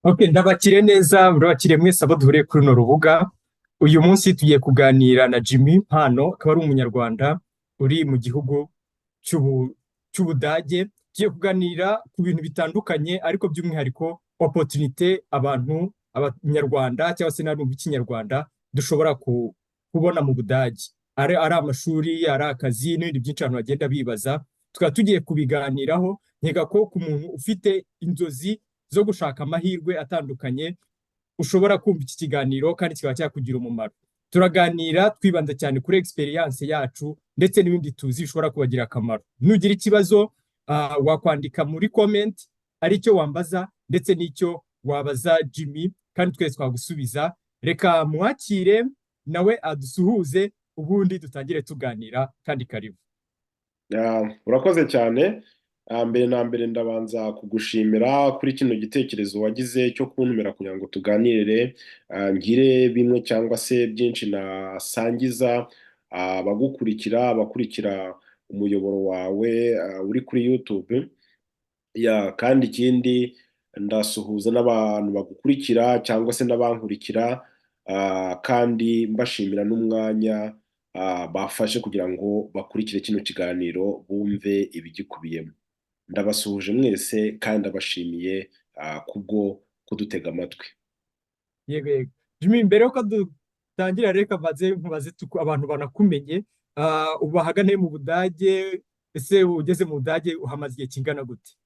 Okay, ndabakire neza, ndabakiriye mwese abo duhuriye kuri runo rubuga. Uyu munsi tugiye kuganira na Jimmy Mpano, akaba ari umunyarwanda uri mu gihugu cy'Ubudage. Tugiye kuganira ku bintu bitandukanye, ariko by'umwihariko opportunité abantu, abanyarwanda cyangwa se n'abo mu Kinyarwanda dushobora kubona mu Budage. Ari amashuri, ari akazi n'ibindi byinshi abantu bagenda bibaza. Tukaba tugiye kubiganiraho, nkeka ko ku muntu ufite inzozi zo gushaka amahirwe atandukanye ushobora kumva iki kiganiro kandi kikaba cyakugira umumaro. Turaganira twibanda cyane kuri experience yacu ndetse n'ibindi tuzi bishobora kubagira akamaro. Nugira ikibazo wakwandika muri comment, ari icyo wambaza ndetse n'icyo wabaza Jimmy, kandi twese twagusubiza. Reka mwakire nawe adusuhuze, ubundi dutangire tuganira, kandi karibu. Urakoze cyane. Mbere na mbere ndabanza kugushimira kuri kino gitekerezo wagize cyo kuntumira kugira ngo tuganire, ngire bimwe cyangwa se byinshi nasangiza abagukurikira, abakurikira umuyoboro wawe uri kuri YouTube. Ya, kandi ikindi ndasuhuza n'abantu bagukurikira cyangwa se n'abankurikira, kandi mbashimira n'umwanya bafashe kugira ngo bakurikire kino kiganiro, bumve ibigikubiyemo. Ndabasuhuje mwese kandi ndabashimiye kubwo kudutega amatwi. Yego. Jimmy, mbere yuko dutangira, reka mbaze nkubaze abantu banakumenye. Ubu ahagana mu Budage, ese ugeze mu Budage uhamaze igihe kingana gute?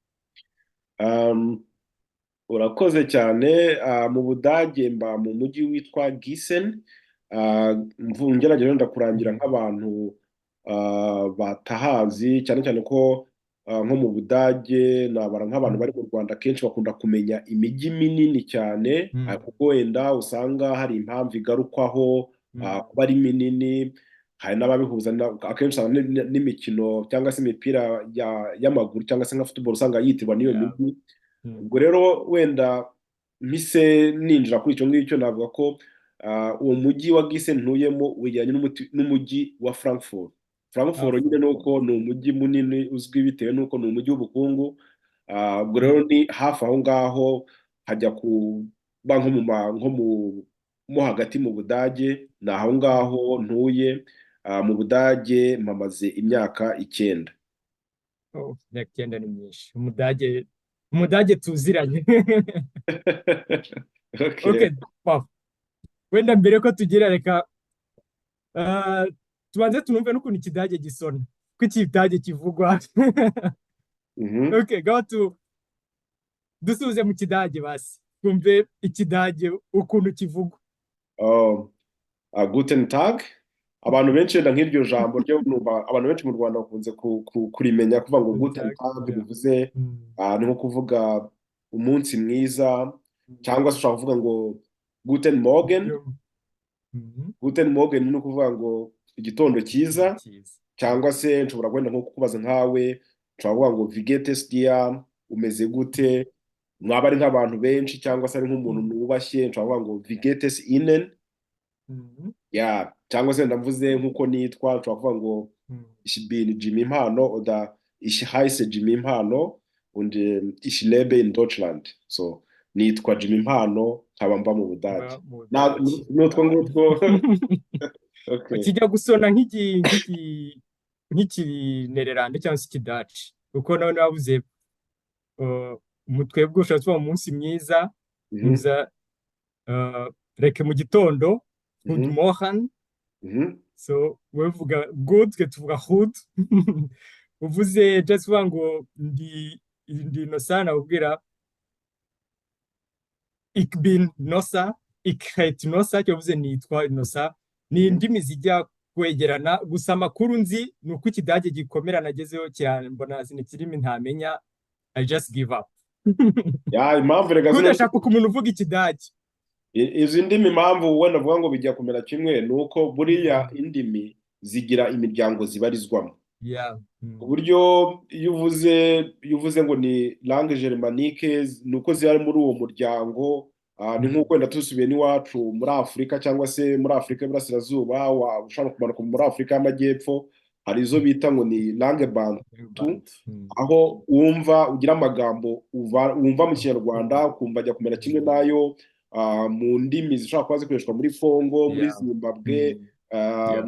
Urakoze cyane. Mu Budage mba mu mujyi witwa Gießen. Ngerageje wenda kurangira nk'abantu batahazi, cyane cyane ko nko mu Budage nabara nk'abantu bari mu Rwanda, kenshi bakunda kumenya imijyi minini cyane, kuko wenda usanga hari impamvu igarukwaho kuba ari minini. Hari n'ababihuza akenshi usanga n'imikino cyangwa se imipira y'amaguru cyangwa se nka football, usanga yitirwa n'iyo mijyi. Ubwo rero wenda mpise ninjira kuri icyo ngicyo, navuga ko uwo mujyi wa Gießen ntuyemo wegeranye n'umujyi wa Frankfurt. Frankfurt nyine ni uko ni umujyi munini uzwi bitewe n'uko ni umujyi w'ubukungu. Ubwo rero ni hafi aho ngaho, hajya kuba nko mu hagati mu Budage, ni aho ngaho ntuye. Mu Budage mpamaze imyaka 9. Oh, imyaka 9 ni myinshi. Umudage tuziranye. Okay. Okay, wow. Wenda mbere ko tugira, reka tubanze tunumve n'ukuntu Ikidage gisona, ko Ikidage kivugwa. Okay, gaho dusubize mu Kidage basi, twumve Ikidage ukuntu kivugwa. Oh, Guten Tag. Abantu benshi wenda nk'iryo jambo ryo numva abantu benshi mu Rwanda bakunze kurimenya, kuvuga ngo Guten Guten Tag, Tag bivuze ni nko kuvuga umunsi mwiza, cyangwa se ushobora kuvuga ngo Guten Morgen. Guten Morgen ni ukuvuga ngo igitondo cyiza. Cyiza. Cyangwa se nshobora wenda nko kukubaza nkawe, nshobora kuvuga ngo "Wie geht es dir?", umeze gute? Mwaba ari nk'abantu benshi cyangwa se ari nk'umuntu nubashye, nshobora kuvuga ngo "Wie geht es Ihnen?" Ya, cyangwa se ndavuze nk'uko nitwa, nshobora kuvuga ngo "Ich bin Jimmy Mpano" oder "Ich heiße Jimmy Mpano und ich lebe in Deutschland." So nitwa Jimmy Mpano, nkaba mba mu Budage. Mba mu Budage. N'utwo ngutwo. Okay. Kijya gusona nk'Ikinererande cyangwa se Ikidaci, kuko nawe navuze mu twebwe ushobora kuvuga umunsi mwiza, muza reke mu gitondo, "Good morning". So wowe uvuga "good", twe tuvuga "goed". Uvuze just uvuga ngo ndi Nosa, nakubwira "Ik bin Nosa", "Ik heet Nosa", cyo nitwa Nosa. Ni indimi zijya kwegerana, gusa amakuru nzi ni uko Ikidage gikomera. Nagezeho cyane mbona zino kirimi ntamenya, I just give up. Ya, impamvu rega zino Ntugashaka umuntu uvuga Ikidage. Izi ndimi, impamvu wenda avuga ngo bijya kumera kimwe, ni uko buriya indimi zigira imiryango zibarizwamo, ku buryo iyo uvuze ngo ni langue germanique, ni uko ziri muri uwo muryango. Ni nk'uko wenda dusubiye n'iwacu muri Afurika cyangwa se muri Afurika y'Iburasirazuba, ushobora kumanuka muri Afurika y'Amajyepfo, Hari izo bita ngo ni langue bantu, Bantu. aho wumva ugira amagambo wumva mu Kinyarwanda ukumva ajya kumera kimwe n'ayo mu ndimi zishobora kuba zikoreshwa muri Congo, muri Zimbabwe,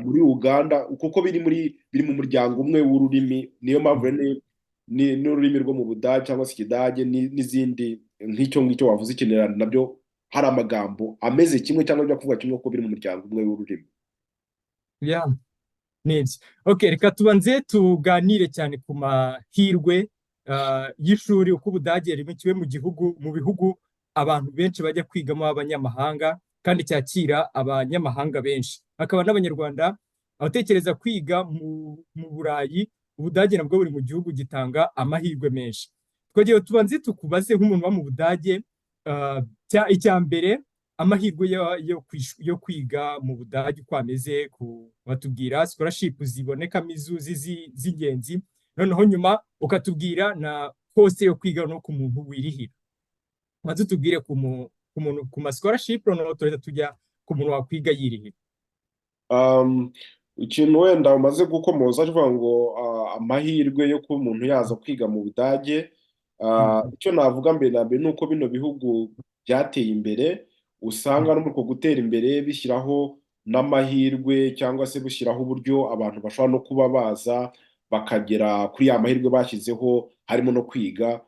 muri Uganda, kuko biri mu muryango umwe w'ururimi. Niyo mpamvu rero n'ururimi rwo mu Budage cyangwa se Ikidage n'izindi nk'icyo ngicyo wavuze, Ikinyarwanda, nabyo hari amagambo ameze kimwe cyangwa bijya kuvuga kimwe kuko biri mu muryango umwe w'ururimi. Yeah. Nibyo. Okay, reka tubanze tuganire cyane ku mahirwe y'ishuri, uko Ubudage rimwe kimwe mu bihugu abantu benshi bajya kwigamo b'abanyamahanga kandi cyakira abanyamahanga benshi, hakaba n'Abanyarwanda abatekereza kwiga mu Burayi. Ubudage nabwo buri mu gihugu gitanga amahirwe menshi. Twagiye tubanze tukubaze nk'umuntu uba mu Budage, icya mbere, amahirwe yo kwiga mu Budage uko ameze, batubwira scholarship zibonekamo izuzi z'ingenzi, noneho nyuma ukatubwira na cost yo kwiga no ku muntu wirihira. Maze utubwire ku muntu ku ma scholarship, noneho turahita tujya ku muntu wakwiga yirihira. Ikintu wenda umaze gukomoza kivuga ngo amahirwe yo kuba umuntu yaza kwiga mu Budage, icyo navuga mbere na mbere ni uko bino bihugu byateye imbere usanga no muri uko gutera imbere bishyiraho n'amahirwe cyangwa se bushyiraho uburyo abantu bashobora no kuba baza bakagera kuri ya mahirwe bashyizeho, harimo no kwiga.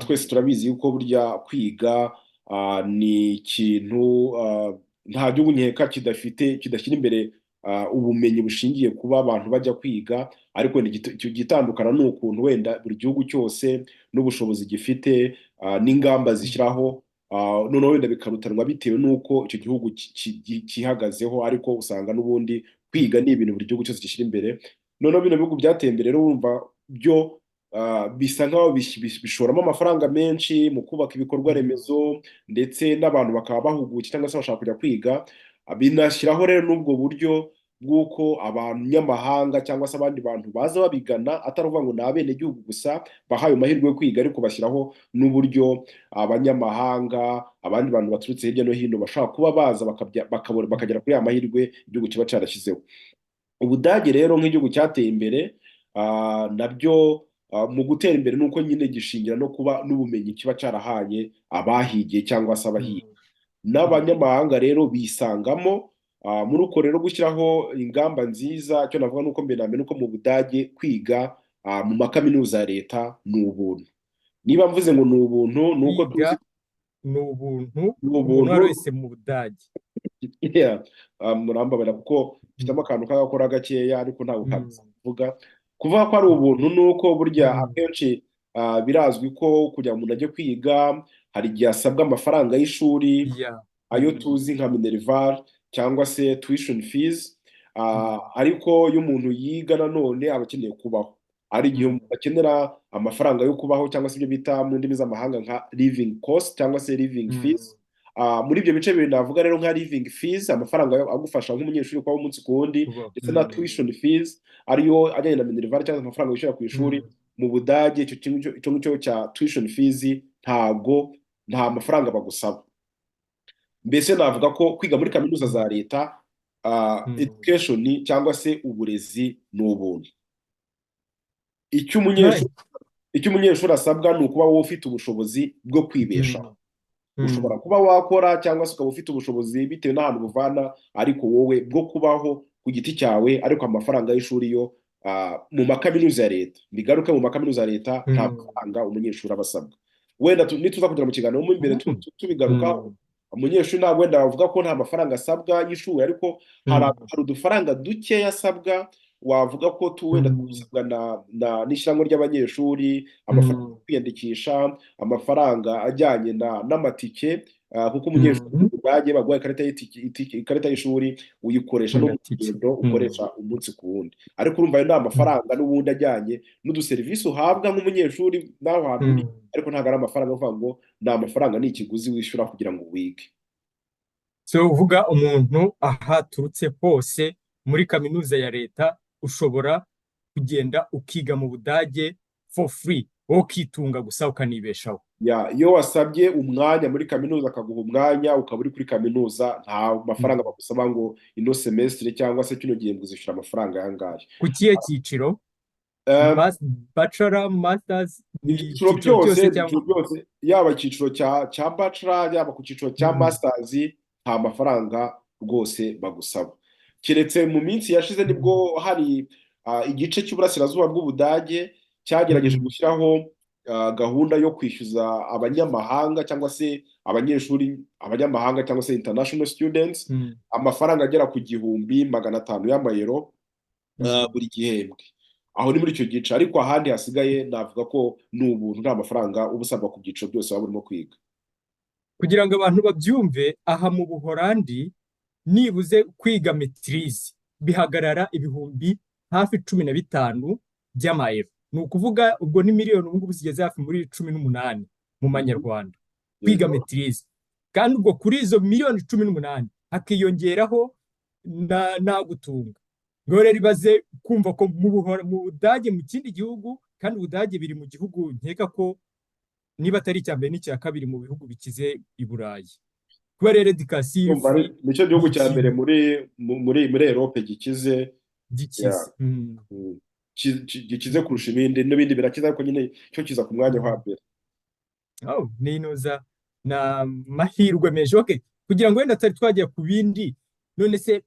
Twese turabizi yuko burya kwiga ni ikintu nta gihugu nkeka kidafite, kidashyira imbere ubumenyi bushingiye kuba abantu bajya kwiga. Ariko icyo gitandukana ni ukuntu wenda buri gihugu cyose n'ubushobozi gifite n'ingamba zishyiraho, noneho wenda bikarutanwa bitewe n'uko icyo gihugu cyihagazeho. Ariko usanga n'ubundi kwiga ni ibintu buri gihugu cyose gishyira imbere. Noneho bino bihugu byateye imbere rero wumva byo bisa nkaho bishoramo amafaranga menshi mu kubaka ibikorwa remezo, ndetse n'abantu bakaba bahugukiye cyangwa se bashaka kujya kwiga. Binashyiraho rero n'ubwo buryo bw'uko abanyamahanga cyangwa se abandi bantu baza babigana, atari ukuvuga ngo ni abenegihugu gusa bahawe amahirwe yo kwiga, ariko bashyiraho n'uburyo abanyamahanga, abandi bantu baturutse hirya no hino bashobora kuba baza bakagera kuri ya mahirwe igihugu kiba cyarashyizeho. Ubudage rero nk'igihugu cyateye imbere, nabyo mu gutera imbere ni uko nyine gishingira no kuba n'ubumenyi kiba cyarahaye abahigiye cyangwa se abahiga n'abanyamahanga rero bisangamo. Muri uko rero gushyiraho ingamba nziza, icyo navuga ni uko mbere na mbere nuko mu Budage kwiga mu makaminuza ya leta ni ubuntu. Niba mvuze ngo ni ubuntu, ni uko Kwiga tuzi ni ubuntu ni ku muntu ubuntu. Uwo ari wese mu Budage. Yeah. Murambabarira kuko mfitemo akantu k'agakora gakeya, ariko ntabwo kabuza kuvuga. Kuvuga ko ari ubuntu ni uko burya akenshi birazwi ko kugira ngo umuntu ajye kwiga hari igihe asabwa amafaranga y'ishuri, ayo tuzi nka minerval cyangwa se tuition fees. Ariko iyo umuntu yiga nanone aba akeneye kubaho. Hari igihe umuntu akenera amafaranga yo kubaho cyangwa se ibyo bita mu ndimi z'amahanga nka living cost cyangwa se living fees. Muri ibyo bice bibiri navuga rero nka living fees, amafaranga agufasha nk'umunyeshuri kubaho umunsi ku wundi, Kubaho. ndetse na tuition fees ariyo ajyanye na minerval cyangwa amafaranga wishyura ku ishuri, mu Budage icyo ngicyo cya tuition fees ntabwo, nta mafaranga bagusaba. Mbese navuga ko kwiga muri kaminuza za leta, education cyangwa se uburezi ni ubuntu. Icyo umunyeshuri asabwa ni ukuba wowe ufite ubushobozi bwo kwibeshaho. Ushobora kuba wakora cyangwa se ukaba ufite ubushobozi bitewe n'ahantu buvana, ariko wowe bwo kubaho ku giti cyawe. Ariko amafaranga y'ishuri yo mu makaminuza ya leta, bigaruke mu makaminuza ya leta, nta mafaranga umunyeshuri aba asabwa. Wenda nituza kugera mu kiganiro mo imbere tubigarukaho. Umunyeshuri ntabwo wenda bavuga ko nta mafaranga asabwa y'ishuri, ariko hari udufaranga dukeya asabwa, wavuga ko wenda dusabwa na n'ishyirahamwe ry'abanyeshuri, amafaranga yo kwiyandikisha, amafaranga ajyanye n'amatike, kuko umunyeshuri mu Budage baguha ikarita y'itike, ikarita y'ishuri uyikoresha no mu Agatike. rugendo ukoresha umunsi ku wundi. Ariko urumva ayo ni amafaranga n'ubundi ajyanye n'uduserivisi uhabwa nk'umunyeshuri n'aho hantu uri, ariko ntabwo ari amafaranga uvuga ngo ni amafaranga, ni ikiguzi wishyura kugira ngo wige. So uvuga umuntu ahaturutse hose muri kaminuza ya leta ushobora kugenda ukiga mu Budage for free, wowe ukitunga gusa ukanibeshaho. Ya, iyo wasabye umwanya muri kaminuza, akaguha umwanya ukaba uri kuri kaminuza, nta mafaranga bagusaba ngo ino semestre cyangwa se kino gihembwe uzishyura amafaranga aya ngaya. Ku kihe cyiciro? Bachelor, masters, ni Ibyiciro ibyiciro byose. byose Ibyiciro cyangwa? byose, yaba icyiciro cya bachelor, yaba ku cyiciro cya masters, nta mafaranga rwose bagusaba, keretse mu minsi yashize nibwo hari igice cy'uburasirazuba bw'Ubudage cyagerageje gushyiraho gahunda yo kwishyuza abanyamahanga cyangwa se abanyeshuri abanyamahanga cyangwa se international students amafaranga agera ku 1500 y'amayero buri gihembwe. Aho ni muri icyo gice, ariko ahandi hasigaye navuga ko ni ubuntu, nta mafaranga uba usabwa ku byiciro byose waba urimo kwiga. Kugira ngo abantu babyumve, aha mu Buholandi nibuze kwiga maîtrise bihagarara ibihumbi hafi 15 by'amayero, ni ukuvuga ubwo ni miliyoni ubu ngubu zigeze hafi muri 18 mu manyarwanda kwiga maîtrise. Kandi ubwo kuri izo miliyoni 18 hakiyongeraho na nagutunga. Ngo rero ibaze kumva ko mu Budage, mu kindi gihugu, kandi Ubudage biri mu gihugu nkeka ko niba atari icya mbere n'icya kabiri mu bihugu bikize i Burayi, kuba rero éducation iri Urumva free nicyo gihugu ni cya mbere ikintu muri muri muri Europe gikize. Gikize. Gikize kurusha ibindi. N'ibindi birakize, ariko nyine cyo kiza ku mwanya wa mbere. Oh, ni inuza ni amahirwe menshi. Okay, kugira ngo wenda tutari twajya ku bindi, none se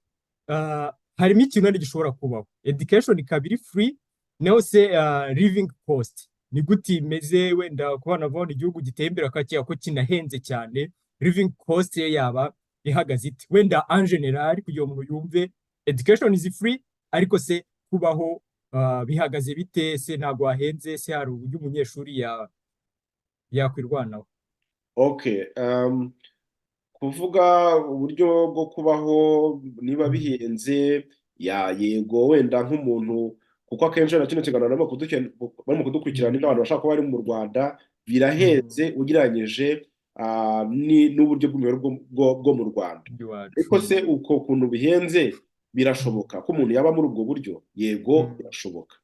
harimo ikintu wenda gishobora kubaho, education ikaba iri free, naho se living cost ni gute imeze? Wenda ku bana babona igihugu giteye imbere bakakeka ko kinahenze cyane, living cost ye yaba ihagaze ite wenda en général, kugira ngo umuntu yumve education is free, ariko se kubaho bihagaze bite? Se ntabwo hahenze? Se hari uburyo umunyeshuri yakwirwanaho? Okay, kuvuga uburyo bwo kubaho niba bihenze, ya, yego, wenda nk'umuntu, kuko akenshi na kino kiganiro barimo kudukurikirana n'abantu bashaka kuba bari mu Rwanda, birahenze ugereranyije n'uburyo bw'imibereho bwo mu Rwanda. Iwacu. Ariko se uko kuntu bihenze, birashoboka ko umuntu yaba muri ubwo buryo? Yego, birashoboka.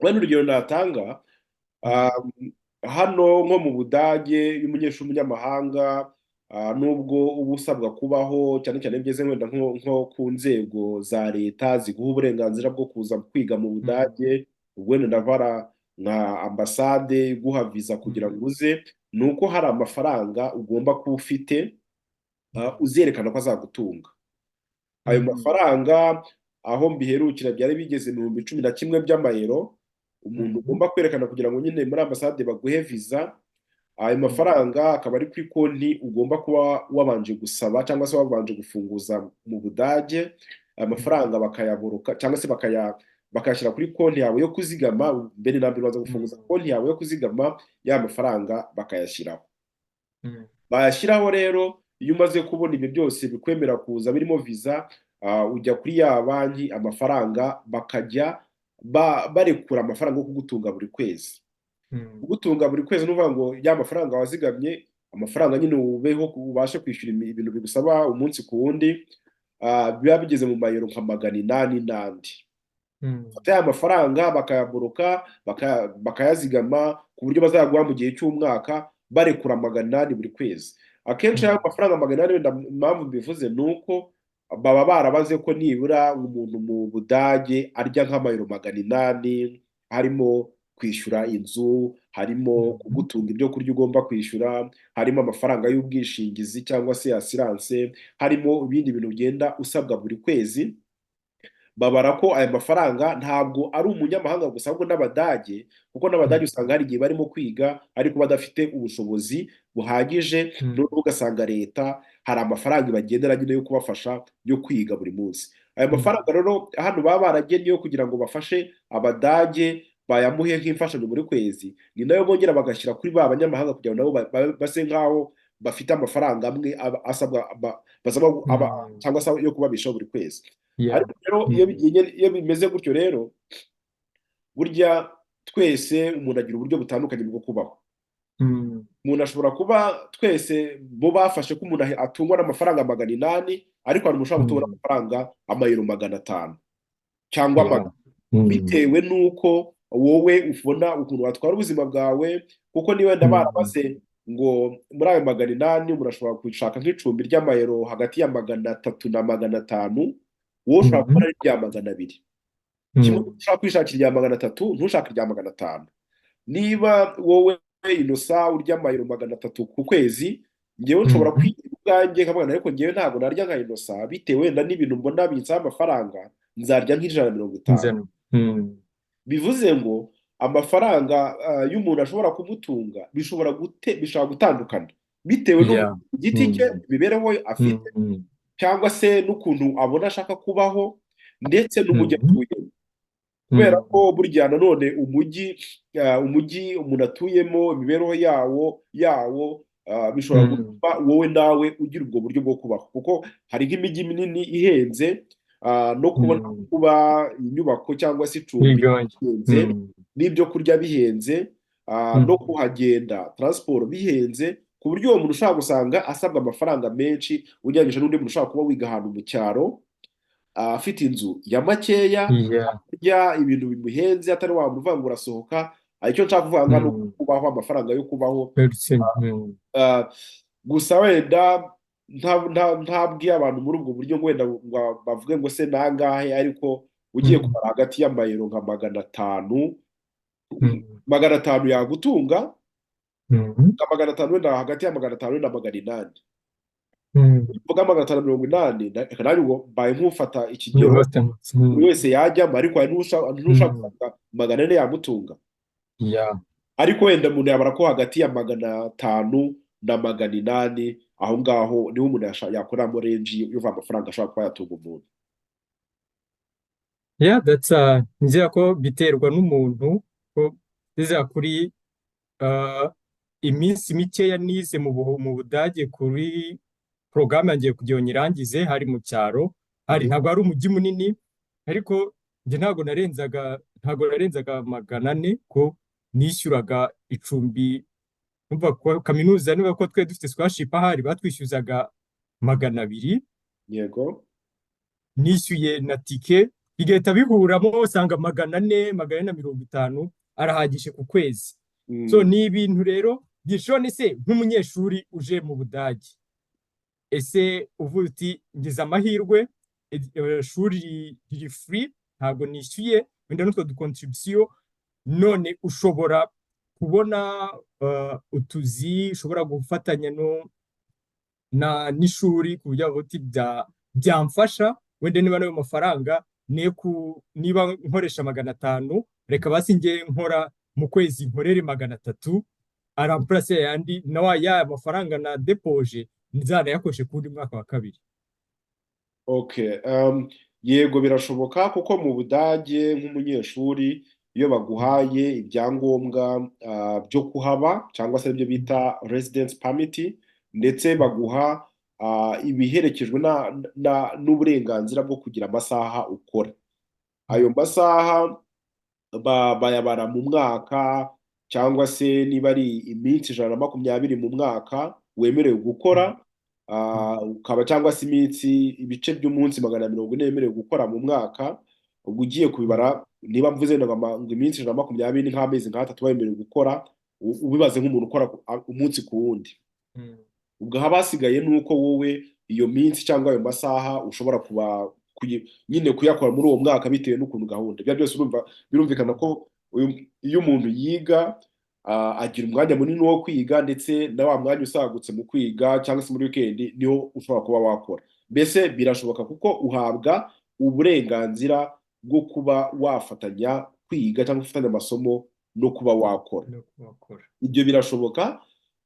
Wenda urugero natanga, hano nko mu Budage, iyo umunyeshuri w'umunyamahanga, nubwo uba usabwa kubaho, cyane cyane iyo ugeze wenda nko ku nzego za leta ziguha uburenganzira bwo kuza kwiga mu Budage, ubwo wenda ndavara nka ambasade iguha viza kugira ngo uze, ni uko hari amafaranga ugomba kuba ufite uzerekana ko azagutunga. Ayo mafaranga, aho mbiherukira, byari bigeze mu 11,000 by'amayero umuntu ugomba kwerekana kugira ngo nyine muri ambasade baguhe viza. Ayo mafaranga akaba ari kuri konti ugomba kuba wabanje gusaba cyangwa se wabanje gufunguza mu Budage. Ayo mafaranga bakayaboroka cyangwa se bakayashyira kuri konti yawe yo kuzigama. Mbere na mbere ubanza gufunguza konti yawe yo kuzigama, ya mafaranga bakayashyiraho. Bayashyiraho rero, iyo umaze kubona ibyo byose bikwemera kuza birimo viza, ujya kuri ya banki, amafaranga bakajya barekura amafaranga yo kugutunga buri kwezi. Kugutunga buri kwezi ni ukuvuga ngo ya mafaranga wazigamye, amafaranga nyine ubeho, ubashe kwishyura ibintu bigusaba umunsi ku wundi, biba bigeze mu mayero nka 800 n'andi. Fata ya mafaranga bakayaboroka, bakayazigama ku buryo bazaguha mu gihe cy'umwaka, barekura 800 buri kwezi. Akenshi ayo mafaranga 800, wenda impamvu mbivuze ni uko baba barabaze ko nibura umuntu mu Budage arya nk'amayero 800, harimo kwishyura inzu, harimo kugutunga, ibyo kurya ugomba kwishyura, harimo amafaranga y'ubwishingizi cyangwa se assurance, harimo ibindi bintu ugenda usabwa buri kwezi. Babara ko aya mafaranga ntabwo ari umunyamahanga gusa, ahubwo n'Abadage, kuko n'Abadage usanga hari igihe barimo kwiga ariko badafite ubushobozi buhagije, noneho ugasanga leta hari amafaranga ibagenera nyine yo kubafasha yo kwiga buri munsi. Ayo mafaranga rero hano baba baragennye yo kugira ngo bafashe Abadage, bayamuhe nk'imfashanyo buri kwezi, ni nayo bongera bagashyira kuri ba banyamahanga kugira ngo nabo base nk'aho bafite amafaranga amwe asabwa basabwa cyangwa se yo kubabeshaho buri kwezi. Ariko rero iyo iyo bimeze gutyo rero, burya twese umuntu agira uburyo butandukanye bwo kubaho. Umuntu ashobora kuba, twese bo bafashe ko umuntu atungwa n'amafaranga 800, ariko hari umuntu ushobora gutungwa n'amafaranga amayero 500 cyangwa magana, bitewe n'uko wowe ubona ukuntu watwara ubuzima bwawe, kuko niba wenda barabaze ngo muri ayo 800 umuntu ashobora gushaka nk'icumbi ry'amayero hagati ya 300 na 500, wowe ushobora kubona irya 200. Kimwe ushobora kwishakira irya 300, ntushake irya 500. Niba wowe, Inosa, urya amayero 300 ku kwezi, ngewe nshobora kwiga ubwanjye nkavuga, ariko ngewe ntabwo narya nka Inosa, bitewe wenda n'ibintu mbona binsaba amafaranga, nzarya nk'150. Ijana. Bivuze ngo amafaranga y'umuntu ashobora kumutunga bishobora gutandukana bitewe n'umuntu ku giti cye, imibereho afite, cyangwa se n'ukuntu abona ashaka kubaho, ndetse n'umujyi atuyemo, kubera ko burya nanone umujyi umuntu atuyemo, imibereho yawo bishobora gutuma wowe nawe ugira ubwo buryo bwo kubaho, kuko hari nk'imijyi minini ihenze, no kubona kuba inyubako cyangwa se icumbi Bigoye. bihenze, n'ibyo kurya bihenze, no kuhagenda, transport bihenze, ku buryo uwo muntu ushobora gusanga asabwa amafaranga menshi ugereranyije n'undi muntu ushobora kuba wiga ahantu mu cyaro, afite inzu ya makeya, kurya ibintu bimuhenze, atari wa muntu uvuga ngo urasohoka. Icyo nshaka kuvuga ngo ni kubaho, amafaranga yo kubaho. Percent. Gusa wenda ntabwiye abantu muri ubwo buryo ngo wenda ngo bavuge ngo se nangahe, ariko ugiye kubara hagati y'amayero nka 500, 500 yagutunga, nka 500, wenda hagati ya 500 na 800. Mvuga 580, reka nanjye ubwo mbaye nk'ufata ikigero buri wese yajyamo, ariko hari n'ushaka gusanga 400 yamutunga. Ariko wenda umuntu yabara ko hagati ya 500 na 800, aho ngaho niho umuntu yakoramo range yo amafaranga ashobora kuba yatunga umuntu. Yeah, that's nizera ko biterwa n'umuntu, ko nizera kuri iminsi mikeya nize mu Budage kuri porogaramu yanjye kugira ngo nyirangize, hari mu cyaro, hari ntabwo ari umujyi munini, ariko njye ntabwo narenzaga 400 ko nishyuraga icumbi. Numva ko kaminuza, niba ko twe dufite scholarship, ahari batwishyuzaga 200. Nishyuye na tike, bigahita bihuramo, usanga 400, 450 arahagije ku kwezi. So ni ibintu rero byinshi. Se nk'umunyeshuri uje mu Budage, ese uvuga uti ngize amahirwe, ishuri riri free, ntabwo nishyuye wenda n'utwo ducontribution, none ushobora kubona utuzi ushobora gufatanya no na n'ishuri ku buryo uti byamfasha wenda niba n'ayo mafaranga niba nkoresha 500, reka basi njye nkora mu kwezi nkorere 300 aremplace yandi, na wa ya mafaranga na depoje nzanayakoreshe ku wundi mwaka wa kabiri? Okay, yego, birashoboka, kuko mu Budage nk'umunyeshuri iyo baguhaye ibyangombwa byo kuhaba, cyangwa se ibyo bita residence permit, ndetse baguha ibiherekejwe n'uburenganzira bwo kugira amasaha ukora. Ayo masaha bayabara mu mwaka, cyangwa se niba ari iminsi 120 mu mwaka wemerewe gukora, ukaba cyangwa se iminsi, ibice by'umunsi 140 wemerewe gukora mu mwaka. Ubwo ugiye kubibara, niba mvuze ngo iminsi 120 ni nk'amezi nk'atatu wemerewe gukora, ubibaze nk'umuntu ukora umunsi ku wundi. Ubwo haba hasigaye nuko wowe iyo minsi cyangwa ayo masaha ushobora kuba nyine kuyakora muri uwo mwaka, bitewe n'ukuntu gahunda ibyo byose. Urumva birumvikana ko iyo umuntu yiga, agira umwanya munini wo kwiga, ndetse na wa mwanya usagutse mu kwiga cyangwa se muri weekend niho ushobora kuba wakora. Mbese birashoboka, kuko uhabwa uburenganzira bwo kuba wafatanya kwiga cyangwa gufatanya amasomo no kuba wakora. No wakora. Ibyo birashoboka,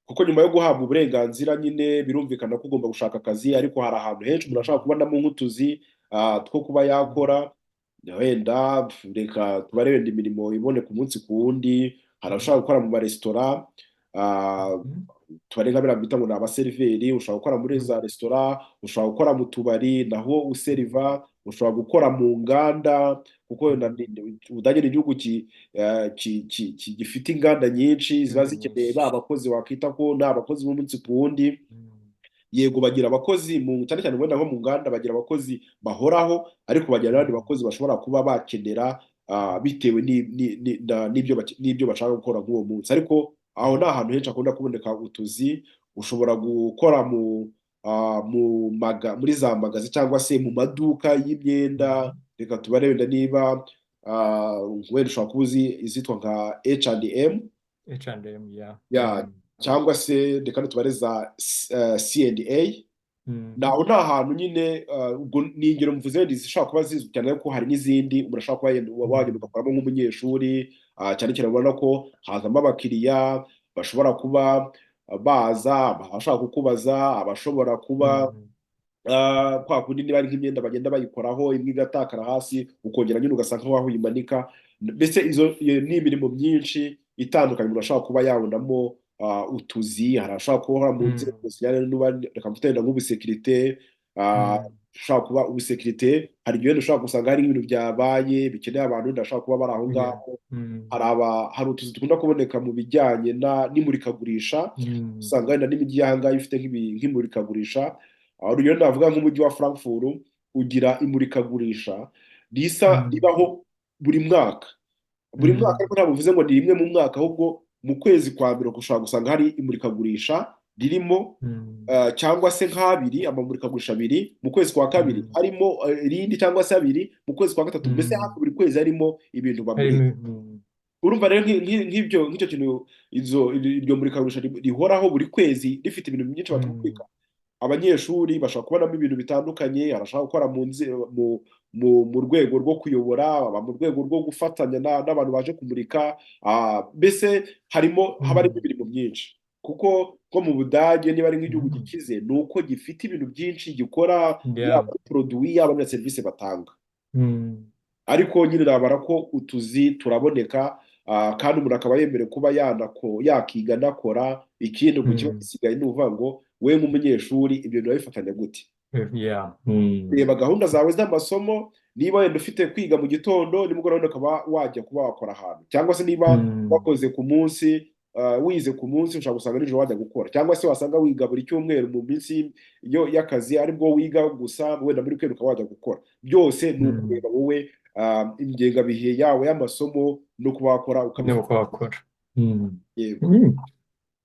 kuko nyuma yo guhabwa uburenganzira nyine birumvikana ko ugomba gushaka akazi, ariko hari ahantu henshi umuntu ashobora kubonamo nk'utuzi two kuba yakora. Wenda reka tubare wenda imirimo iboneka umunsi ku wundi, hari abashobora gukora mu maresitora, tubare nka biriya bita ngo ni abaseriveri. Ushobora gukora muri za resitora, ushobora gukora mu tubari naho useriva, ushobora gukora mu nganda, kuko wenda Ubudage ni igihugu gifite inganda nyinshi ziba inganda zikeneye nyinshi. Ba bakozi wakita ko ni abakozi b'umunsi ku wundi. Yego, bagira abakozi mu cyane cyane wenda nko mu nganda bagira abakozi bahoraho, ariko bagira n'abandi bakozi bashobora kuba bakenera bitewe n'ibyo bashaka gukora nk'uwo munsi, ariko Aho ni ahantu henshi hakunda kuboneka utuzi. Ushobora gukora mu ah, mu maga, muri za magasin cyangwa se mu maduka y'imyenda. Reka tubare wenda niba wenda ushobora kuba uzi izitwa nka H&M. H&M, yeah. Ya, cyangwa se reka tubare za C&A. Naho ni ahantu nyine, ubwo ni ingero mvuze wenda zishobora kuba zizwi cyane, ariko hari n'izindi umuntu ashobora kuba wagenda ugakoramo nk'umunyeshuri, cyane cyane ubona ko hazamo abakiriya bashobora kuba baza, abashobora kukubaza, abashobora kuba kwa kundi niba ari nk'imyenda bagenda bayikoraho, imwe igatakara hasi, ukongera nyine ugasa nk'aho uyimanika. Mbese iyo ni imirimo myinshi itandukanye umuntu ashobora kuba yabonamo utuzi. Hari ashobora kuba mu nzego zijyanye n'uba, reka mfate wenda nk'ubusekirite, ushobora kuba ubusekirite. Hari igihe wenda ushobora gusanga hari nk'ibintu byabaye bikeneye abantu wenda bashobora kuba bari aho ngaho. Hari utuzi dukunda kuboneka mu bijyanye n'imurikagurisha. Usanga wenda n'imijyi y'aha ngaha ifite nk'imurikagurisha. Urugero navuga nk'umujyi wa Frankfurt ugira imurikagurisha risa ribaho buri mwaka, buri mwaka, ariko ntabwo bivuze ngo ni rimwe mu mwaka, ahubwo mu kwezi kwa mbere ushobora gusanga hari imurikagurisha ririmo, cyangwa se nk'abiri, amamurikagurisha abiri mu kwezi kwa kabiri, harimo irindi cyangwa se abiri mu kwezi kwa gatatu, mbese hafi buri kwezi harimo ibintu bamurika. Harimo Urumva rero nk'ibyo, nk'icyo kintu, iryo murikagurisha rihoraho buri kwezi rifite ibintu byinshi batwika, abanyeshuri bashobora kubonamo ibintu bitandukanye. Arashobora gukora mu rwego rwo kuyobora, aba mu rwego rwo gufatanya n'abantu baje kumurika, mbese haba harimo imirimo myinshi, kuko nko mu Budage, niba ari nk'igihugu gikize, ni uko gifite ibintu byinshi gikora, yaba ari produit, yaba na serivisi batanga. Ariko nyine nabara ko utuzi turaboneka, kandi umuntu akaba yemerewe kuba yakiga anakora. Ikindi ubwo kiba gisigaye ni ukuvuga ngo we nk'umunyeshuri ibyo bintu urabifatanya gute? Reba gahunda zawe z'amasomo. Niba wenda ufite kwiga mu gitondo, nimugoroba wenda ukaba wajya kuba wakora ahantu, cyangwa se niba wakoze ku munsi, wize ku munsi, ushobora gusanga nijoro wajya gukora, cyangwa se wasanga wiga buri cyumweru mu minsi yo y'akazi aribwo wiga gusa, wenda muri weekend ukaba wajya gukora. Byose ni ukureba wowe ingengabihe yawe y'amasomo no kuba wakora no ukabifata. Uko wakora. Yego.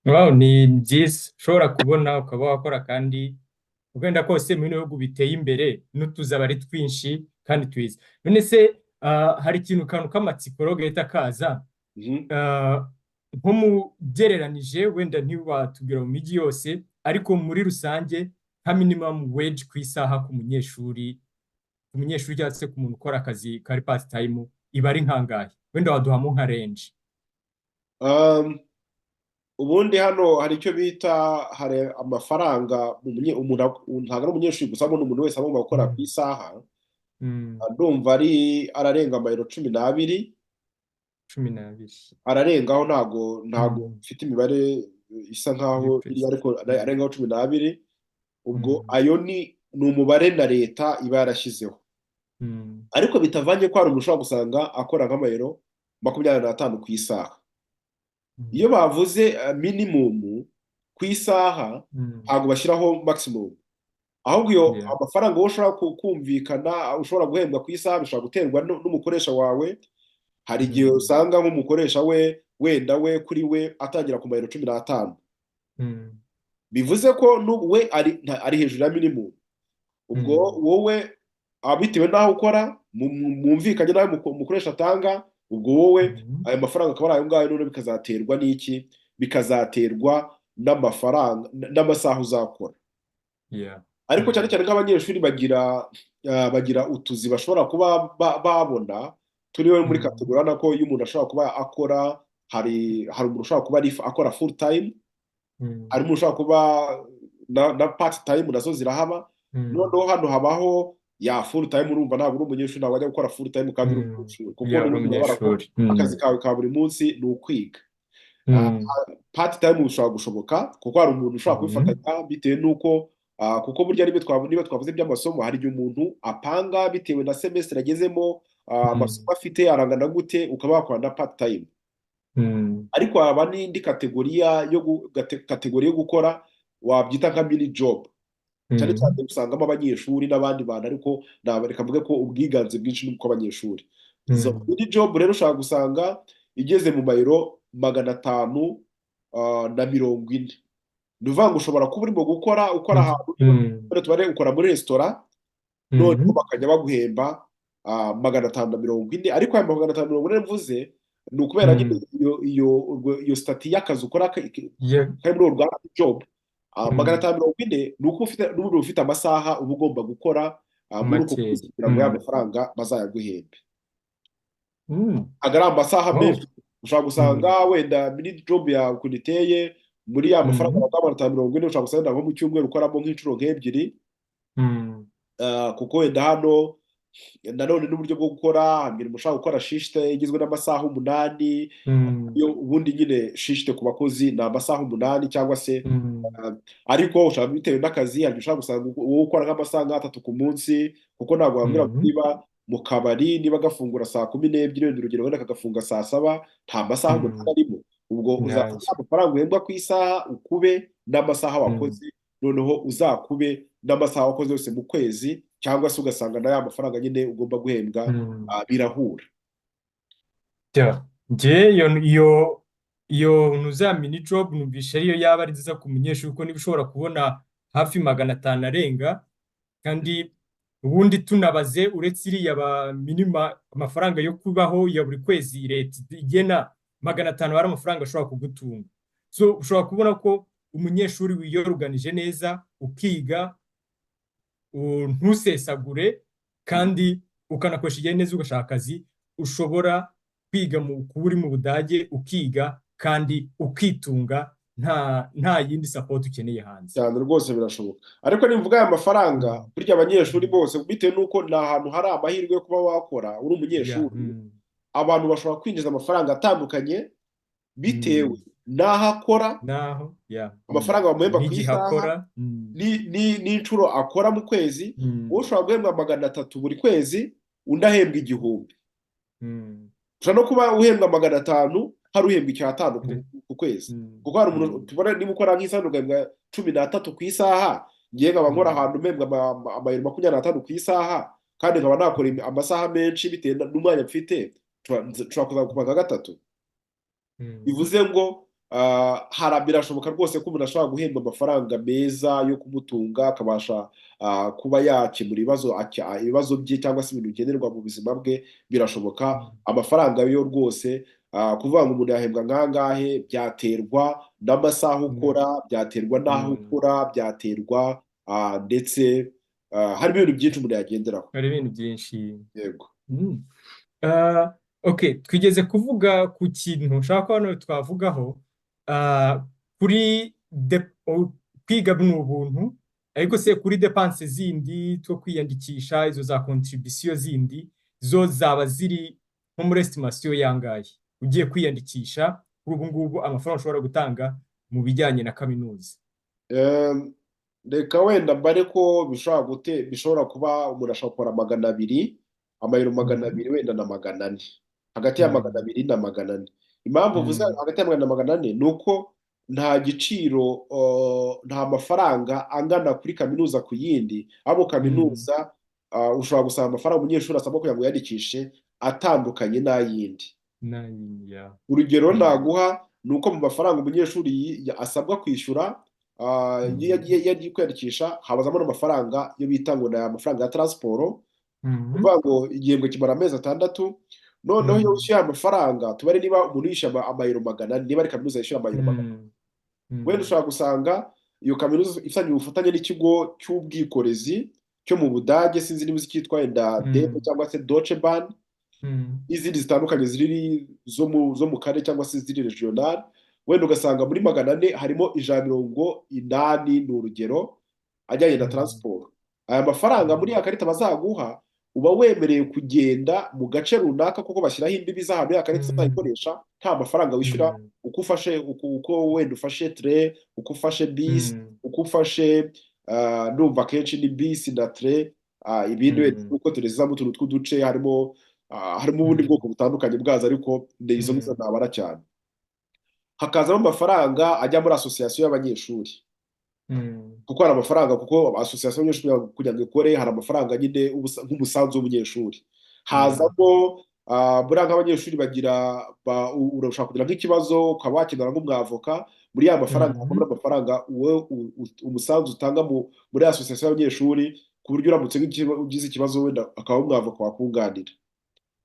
Wow, ni byiza ushobora kubona ukaba wakora, kandi wenda kose mu bihugu biteye imbere n'utuzi aba ari twinshi kandi twiza. None se hari ikintu, kantu k'amatsiko rero gahita kaza, nko mu gereranije, wenda ntiwatubwira mu mijyi yose, ariko muri rusange nka minimum wage ku isaha ku munyeshuri cyangwa se ku muntu ukora akazi kari part time iba ari nkangahe? Wenda waduhamo nka range. Ubundi hano hari icyo bita, hari amafaranga umuntu, ntabwo ari umunyeshuri gusa, ahubwo ni umuntu wese agomba gukora ku isaha. Ndumva ari ararenga amayero 12. 12. Ararengaho, ntago mfite imibare isa iri nkaho iri précis, ariko arengaho 12. Ubwo ayo ni umubare na leta iba yarashyizeho, ariko bitavanye ko hari umuntu ushobora gusanga akora nk'amayero 25 ku isaha. Iyo bavuze minimum ku isaha, ntabwo bashyiraho maximum, ahubwo iyo amafaranga wowe ushobora kumvikana, ushobora guhembwa ku isaha, bishobora guterwa n'umukoresha wawe. Hari igihe usanga nk'umukoresha we wenda we kuri we atangira ku mayero 15, bivuze ko n'ubu we ari hejuru ya minimum. Ubwo wowe bitewe n'aho ukora, mwumvikanye n'ayo umukoresha atanga, ubwo wowe ayo mafaranga akaba ari ayo ngayo. Noneho bikazaterwa n'iki? Bikazaterwa n'amafaranga n'amasaha uzakora. Ariko cyane cyane nk'abanyeshuri bagira utuzi bashobora kuba babona turiwe muri catégorie. Urabona ko iyo umuntu ashobora kuba akora, hari umuntu ushobora kuba akora full time, hari umuntu ushobora kuba na part time, nazo zirahaba. Noneho hano habaho ya full time. Urumva ntabwo uri umunyeshuri, ntabwo wajya gukora full time kandi uri umunyeshuri, kuko Yeah, uri n'ubundi urabona ko umunyeshuri. akazi kawe ka buri munsi ni ukwiga. Part time bishobora gushoboka, kuko hari umuntu ushobora kubifatanya bitewe n'uko kuko burya niba twavuze iby'amasomo, hari igihe umuntu apanga bitewe na semestre agezemo, amasomo afite arangana gute, ukaba wakora na part time. Ariko haba n'indi catégorie yo gukora wabyita nka mini job. Cyane cyane usangamo abanyeshuri n'abandi bantu, ariko reka mvuge ko ubwiganze bwinshi ni ubw'abanyeshuri. Izo mini job rero ushobora gusanga igeze mu mayero 500. na 40. Ni ukuvuga ngo ushobora kuba urimo gukora, ukora ahantu, tubare ukora muri resitora, noneho bakajya baguhemba 540. Ariko aya 540 mvuze ni ukubera nyine iyo statut y'akazi ukora kari muri urwo job. 540 ni uko ufite n'ubundi ufite amasaha uba ugomba gukora muri uko Makeya. kwezi kugira ngo ya mafaranga bazayaguhembe. Ntabwo ari amasaha menshi. Ushobora gusanga wenda mini job yawe ukuntu iteye, muri ya mafaranga baguha 540, ushobora gusanga nko mu cyumweru ukoramo nk'inshuro nk'ebyiri. Kuko wenda hano nanone n'uburyo bwo gukora imirimo, ushobora gukora Schicht igizwe n'amasaha 8. Iyo ubundi nyine Schicht ku bakozi ni amasaha 8 cyangwa se ariko ushobora, bitewe n'akazi, hari igihe ushobora gusanga wowe ukora nk'amasaha nk'atatu ku munsi, kuko ntabwo wambwira ngo niba mu kabari niba gafungura saa 12, wenda urugero, wenda kagafunga saa 7, nta masaha 8 arimo. Ubwo uzafata amafaranga uhembwa ku isaha, ukube n'amasaha wakoze, noneho uzakube n'amasaha wakoze yose mu kwezi, cyangwa se ugasanga na ya mafaranga nyine ugomba guhembwa birahura. Ja, njye iyo ntuza mini job numvishe ariyo yaba ari nziza ku munyeshuri, kuko niba ushobora kubona hafi 500 arenga, kandi ubundi tunabaze uretse iriya ba minima, amafaranga yo kubaho ya buri kwezi leta igena, 500 ari amafaranga ashobora kugutunga. So ushobora kubona ko umunyeshuri wiyoruganije neza, ukiga, ntusesagure, kandi ukanakoresha igihe neza, ugashaka akazi, ushobora kwiga mu kuba uri mu Budage, ukiga kandi ukitunga, nta yindi support ukeneye hanze. Cyane rwose, birashoboka. Ariko nimvuga aya mafaranga, burya abanyeshuri bose, bitewe n'uko ni ahantu hari amahirwe yo kuba wakora uri umunyeshuri, abantu bashobora kwinjiza amafaranga atandukanye bitewe n'aho akora, naho amafaranga bamuhemba ku n'igihe isaha, akora. n'inshuro akora mu kwezi. Wowe ushobora guhembwa 300 buri kwezi, undi ahembwa 1000. Ushobora no kuba uhembwa 500, hari uhembwa 500 ku kwezi, kuko hari umuntu tubona niba ukora nk'isaha ugahembwa 13 ku isaha, ngewe nkaba nkora ahantu mpembwa amayero 25 ku isaha, kandi nkaba nakora amasaha menshi bitewe n'umwanya mfite, nshobora kuzakuba nka gatatu. Bivuze ngo birashoboka rwose ko umuntu ashobora guhembwa amafaranga meza yo kumutunga, akabasha kuba yakemura ibibazo bye cyangwa se ibintu bikenerwa mu buzima bwe. Birashoboka. Amafaranga yo rwose, kuvuga ngo umuntu yahembwa nkangahe, byaterwa n'amasaha ukora, byaterwa n'aho ukora, byaterwa ndetse harimo ibintu byinshi umuntu yagenderaho. Hari ibintu byinshi. Yego. Okay, twigeze kuvuga ku kintu nshaka ko hano twavugaho, kuri kwiga ni ubuntu, ariko se kuri dépenses zindi two kwiyandikisha, izo za contribution zindi zo zaba ziri nko muri estimation yangahe? Ugiye kwiyandikisha kuri ubu ngubu, amafaranga ushobora gutanga mu bijyanye na kaminuza? Reka wenda mbare ko bishobora kuba umuntu ashobora gukora 200, amayero magana abiri wenda na 400, hagati ya 200 na 400. Impamvu mvuze hagati ya 200 na 400 ni uko nta giciro, nta mafaranga angana kuri kaminuza ku yindi. Ahubwo kaminuza ushobora gusanga amafaranga umunyeshuri asabwa kugira ngo yiyandikishe atandukanye n'ay'indi. Urugero naguha ni uko mu mafaranga umunyeshuri asabwa kwishyura iyo yagiye kwiyandikisha, habazamo n'amafaranga yo bita ngo ni amafaranga ya transport. Kuvuga ngo igihembwe kimara amezi 6, noneho iyo wishyuye aya mafaranga, tubare niba umuntu yishyura amayero 400, niba ari kaminuza yishyura amayero 400, wenda ushobora gusanga iyo kaminuza ifitanye ubufatanye n'ikigo cy'ubwikorezi cyo mu Budage, sinzi niba uzi icyitwa wenda DB cyangwa se Deutsche Bahn n'izindi zitandukanye ziri zo mu karere cyangwa se ziri regional. Wenda ugasanga muri 400 harimo 180, ni urugero, ajyanye na transport. Aya mafaranga muri ya karita bazaguha, uba wemerewe kugenda mu gace runaka, kuko bashyiraho imbibi z'ahantu ya karita uzayikoresha nta mafaranga wishyura. Uko ufashe uko wenda ufashe train, uko ufashe bisi, uko ufashe ndumva akenshi ni bisi na train, ibindi wenda uko turezamo utuntu tw'uduce, harimo ubundi bwoko butandukanye bwazo, ariko ni izo nizo nabara cyane. Hakazamo amafaranga ajya muri association y'abanyeshuri, kuko hari amafaranga, kuko association y'abanyeshuri kugira ngo ikore hari amafaranga nyine nk'umusanzu w'umunyeshuri. Hazamo Buriya nk'abanyeshuri bagira urashobora kugira nk'ikibazo ukaba wakenera nk'umwavoka muri ya mafaranga, muri amafaranga wowe umusanzu utanga muri association y'abanyeshuri, ku buryo uramutse ugize ikibazo wenda akaba umwavoka wakunganira.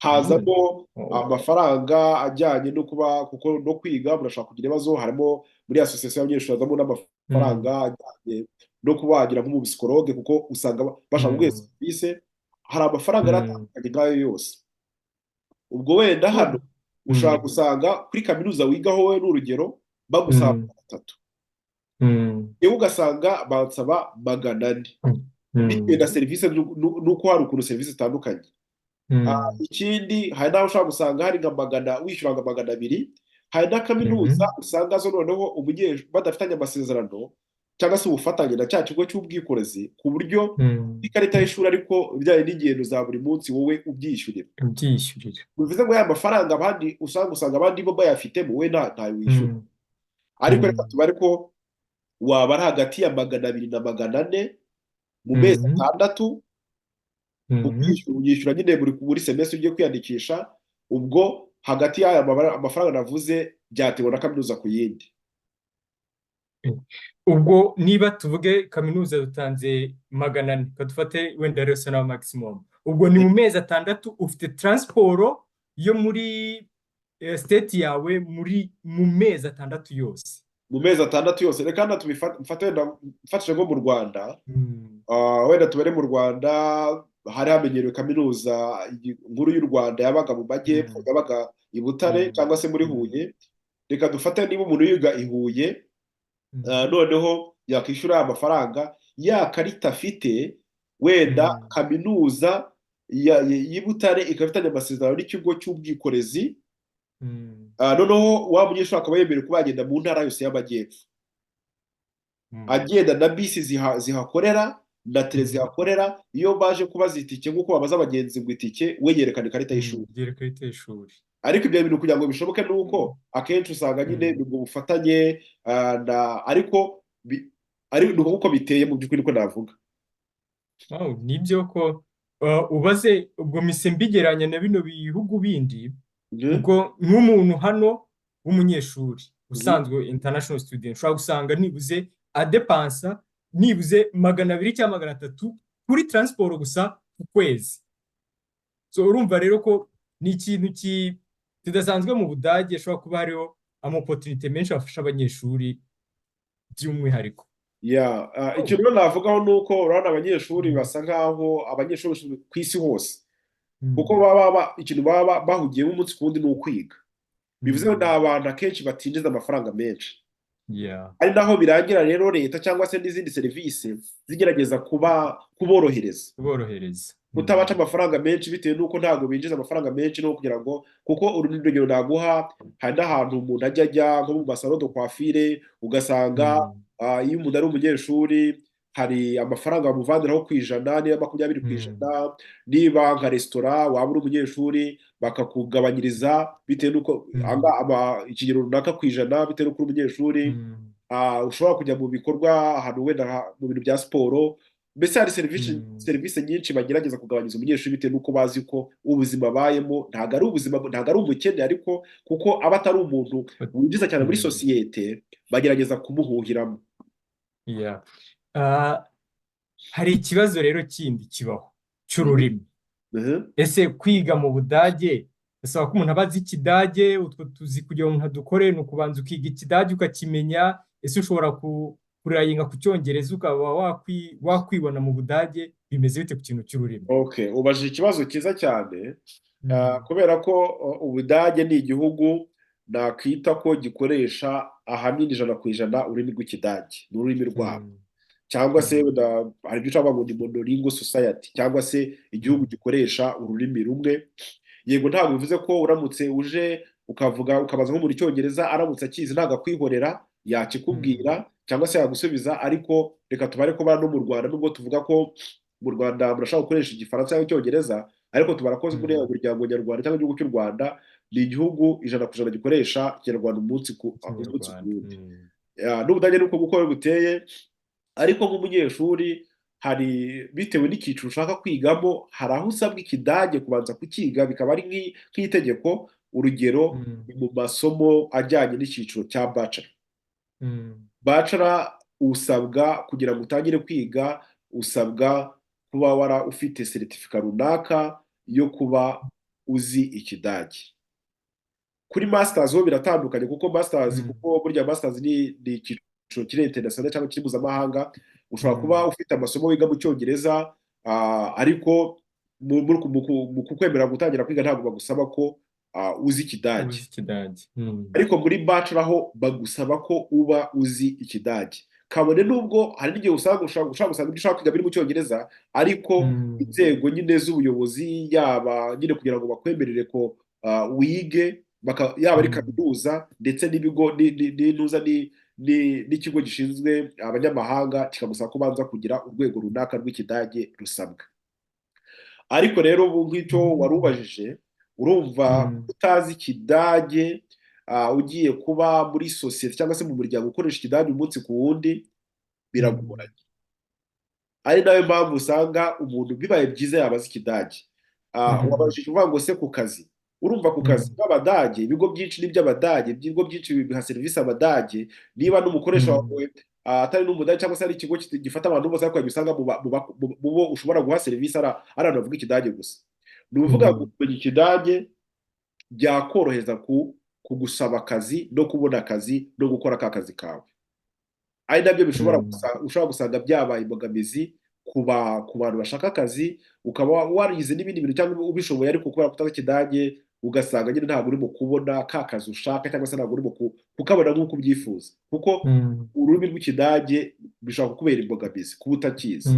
Hazamo amafaranga ajyanye no kuba, kuko no kwiga murashobora kugira ibibazo, harimo muri association y'abanyeshuri hazamo n'amafaranga ajyanye no kuba wagira nk'umupsychologue, kuko usanga bashaka kuguha serivisi. Hari amafaranga atandukanye nk'ayo yose. Ubwo wenda hano ushobora gusanga kuri kaminuza wigaho wowe, n'urugero, bagusaba 300, yewe ugasanga bansaba 400, bitewe na serivisi n'uko hari ukuntu serivisi zitandukanye. Ikindi, hari n'aho ushobora gusanga hari nka magana, wishyura nka 200. Hari na kaminuza usanga zo noneho umunyeshuri badafitanye amasezerano cyangwa se ubufatanye na cya kigo cy'ubwikorezi, ku buryo ikarita y'ishuri, ariko ibijyanye n'ingendo za buri munsi wowe ubyishyurira. Ubyishyurira. Bivuze ngo ya mafaranga abandi usanga abandi bo bayafitemo, wowe ntayo wishyura. Ariko reka tubare ko waba ari hagati ya 200 na 400 mu mezi 6, ukishyura nyine buri semestre ugiye kwiyandikisha. Ubwo hagati y'aya amafaranga navuze byaterwa na kaminuza ku yindi. Ubwo niba tuvuge kaminuza dutanze 400, dufate wenda rero na maximum, ubwo ni mu mezi 6 ufite transport yo muri state yawe muri mu mezi 6 yose. Mu mezi 6 yose. Reka hano mfate wenda mfatije nko mu Rwanda. Wenda tubare mu Rwanda hari hamenyerewe kaminuza nkuru y'u Rwanda yabaga mu majyepfo, yabaga i Butare cyangwa se muri Huye. Reka dufate niba umuntu yiga i Huye, noneho yakwishyura aya mafaranga ya karita afite, wenda kaminuza y'i Butare ikaba ifitanye amasezerano n'ikigo cy'ubwikorezi, noneho wa munyeshuri akaba yemerewe kuba yagenda mu ntara yose y'amajyepfo, agenda na bisi zihakorera na train zihakorera. Iyo baje kubaza itike, nk'uko babaza abagenzi ngo itike, we yerekana ikarita y'ishuri. Yereka ikarita y'ishuri. Ariko ibyo bintu kugira ngo bishoboke ni uko akenshi usanga nyine ni ubwo bufatanye, na ariko ari ni uko biteye mu by'ukuri, niko navuga. Wow, nibyo ko ubaze ubwo mise mbigeranya na bino bihugu bindi, ubwo nk'umuntu hano w'umunyeshuri usanzwe, international student, ushobora gusanga nibuze adepansa nibuze 200 cyangwa 300 kuri transport gusa ku kwezi. So urumva rero ko ni ikintu kidasanzwe mu Budage, ashobora kuba hariho ama opportunité menshi afasha abanyeshuri by'umwihariko. Ya, icyo rero navugaho ni uko urabona abanyeshuri basa nkaho abanyeshuri ku isi hose, kuko baba ikintu baba bahugiyemo umunsi ku wundi ni ukwiga, bivuze ngo ni abantu akenshi batinjiza amafaranga menshi. Ari naho birangira rero leta cyangwa se n'izindi serivisi zigerageza kuba kuborohereza, kuborohereza, kutabaca amafaranga menshi, bitewe n'uko ntabwo binjiza amafaranga menshi, no kugira ngo, kuko urundi rugero naguha, hari n'ahantu umuntu ajya nko mu ma salon de coiffure, ugasanga iyo umuntu ari umunyeshuri hari amafaranga bamuvaniraho ku ijana, niba 20 ku ijana, niba nka resitora waba uri umunyeshuri bakakugabanyiriza bitewe n'uko ikigero runaka ku ijana, bitewe n'uko uri umunyeshuri. Ushobora kujya mu bikorwa ahantu wenda mu bintu bya siporo, mbese hari serivisi serivisi nyinshi bagerageza kugabanyiriza umunyeshuri, bitewe n'uko bazi ko ubuzima abayemo ntabwo ari ubuzima, ntabwo ari umukene, ariko kuko aba atari umuntu winjiza cyane muri sosiyete, bagerageza kumuhuhiramo. Yeah. Hari ikibazo rero kindi kibaho cy'ururimi. Ese kwiga mu Budage bisaba ko umuntu aba azi Ikidage? Utwo tuzi kugira ngo umuntu adukore ni ukubanza ukiga Ikidage ukakimenya. Ese ushobora kurayinga ku Cyongereza ukaba wakwibona mu Budage? Bimeze bite ku kintu cy'ururimi? Okay, ubajije ikibazo cyiza cyane, kubera ko Ubudage ni igihugu nakwita ko gikoresha ahanini 100% ururimi rw'Ikidage, ni ururimi rwabo, cyangwa se wenda hari ibyo ushobora ngo ni monolingual society, cyangwa se igihugu gikoresha ururimi rumwe. Yego, ntabwo bivuze ko uramutse uje ukavuga, ukabaza nko mu Cyongereza, aramutse akizi ntabwo akwihorera, yakikubwira cyangwa se yagusubiza. Ariko reka tubare ko no mu Rwanda, nubwo tuvuga ko mu Rwanda murashobora gukoresha Igifaransa cyangwa Icyongereza, ariko tubara ko muri umuryango nyarwanda cyangwa igihugu cy'u Rwanda ni igihugu 100% gikoresha Ikinyarwanda umunsi ku Ikinyarwanda. wundi. Ya, n'Ubudage ni uko buteye. Ariko nk'umunyeshuri Hari bitewe n'icyiciro ushaka kwigamo, hari aho usabwa Ikidage kubanza kukiga, bikaba ari nk'itegeko. Urugero ni mu masomo ajyanye n'icyiciro cya bachelor. Bachelor usabwa, kugira ngo utangire kwiga, usabwa kuba wara ufite certificat runaka yo kuba uzi Ikidage. Kuri masters ho biratandukanye, kuko masters kuko burya masters ni icyiciro kiri international cyangwa kiri mpuzamahanga. Ushobora kuba ufite amasomo wiga mu Cyongereza, ariko mu kukwemera gutangira kwiga ntabwo bagusaba ko uzi Ikidage. Uzi Ikidage. Ariko muri bachelor ho bagusaba ko uba uzi Ikidage, kabone n'ubwo hari n'igihe usanga ushobora gusanga ibyo ushaka kwiga biri mu Cyongereza, ariko inzego nyine z'ubuyobozi, yaba nyine kugira ngo bakwemerere ko wige, yaba ari kaminuza ndetse n'ibigo n'intuza n'ikigo gishinzwe abanyamahanga, kikagusaba ko ubanza kugira urwego runaka rw'Ikidage rusabwa. Ariko rero ubu nk'icyo wari ubajije, urumva utazi Ikidage, ugiye kuba muri sosiyete cyangwa se mu muryango ukoresha Ikidage umunsi ku wundi, biragoranye. Ari nayo mpamvu usanga umuntu bibaye byiza yaba azi Ikidage. Wabajije uvuga ngo se ku kazi, urumva ku kazi k'Abadage, ibigo byinshi ni iby'Abadage, ibigo byinshi biha serivisi Abadage. Niba n'umukoresha wawe atari n'Umudage cyangwa se ari ikigo gifata abantu bose, ariko usanga mu bo ushobora guha serivisi ari abantu bavuga Ikidage gusa, ni ukuvuga ngo kumenya Ikidage byakorohereza kugusaba akazi no kubona akazi no gukora ka kazi kawe, ari nabyo bishobora ushobora gusanga byabaye imbogamizi ku bantu bashaka akazi, ukaba warize n'ibindi bintu cyangwa ubishoboye, ariko kubera kutazi Ikidage ugasanga nyine ntabwo urimo kubona ka kazi ushaka, cyangwa se ntabwo urimo kukabona nk'uko ubyifuza, kuko ururimi rw'Ikidage bishobora kukubera imbogamizi kuba utakizi.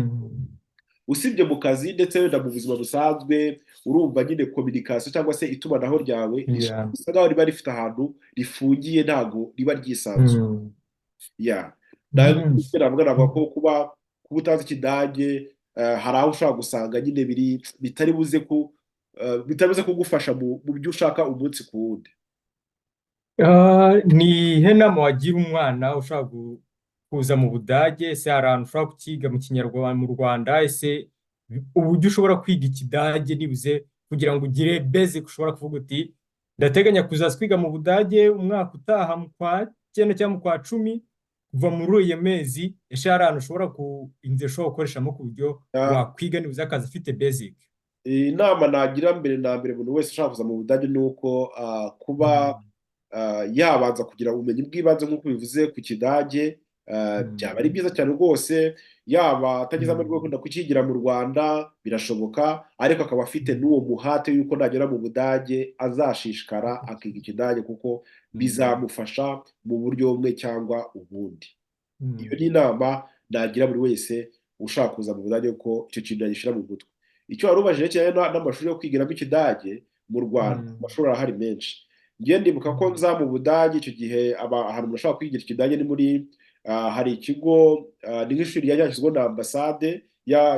Usibye mu kazi, ndetse wenda mu buzima busanzwe, urumva nyine communication cyangwa se itumanaho ryawe risa nkaho riba rifite ahantu rifungiye, ntabwo riba ryisanzuye. Ya, navuga ko kuba utazi Ikidage, hari aho ushobora gusanga nyine biri bitari buze kugufasha mu byo ushaka umunsi ku wundi. Ni iyihe nama wagira umwana ushaka kuza mu Budage? Ese hari ahantu ushobora kukiga mu Kinyarwanda mu Rwanda? Ese uburyo ushobora kwiga Ikidage nibuze kugira ngo ugire basic, ushobora kuvuga uti: "Ndateganya kuzaza kwiga mu Budage umwaka utaha mu kwa cyenda cyangwa mu kwa 10," kuva muri iyo mezi, ese hari ahantu ushobora ku inzira ushobora gukoreshamo ku buryo wakwiga nibuze akazi ufite basic? Inama nagira mbere na mbere umuntu wese ushaka kuza mu Budage ni uko kuba yabanza kugira ubumenyi bw'ibanze nk'uko bivuze ku Kidage, byaba ari byiza cyane rwose. Yaba atagize amahirwe yo kunda kukigira mu Rwanda, birashoboka, ariko akaba afite n'uwo muhate y'uko nagera mu Budage azashishikara akiga Ikidage, kuko bizamufasha mu buryo bumwe cyangwa ubundi. Iyo ni inama nagira buri wese ushaka kuza mu Budage, ko icyo kintu yagishyira mu mutwe. Icyo wari ubajije kijyanye n'amashuri yo kwigiramo Ikidage mu Rwanda, amashuri arahari menshi. Ngiye ndibuka ko nza mu Budage icyo gihe, ahantu umuntu ashobora kwigira Ikidage ni muri hari ikigo, ni nk'ishuri ryari ryashyizweho na ambasade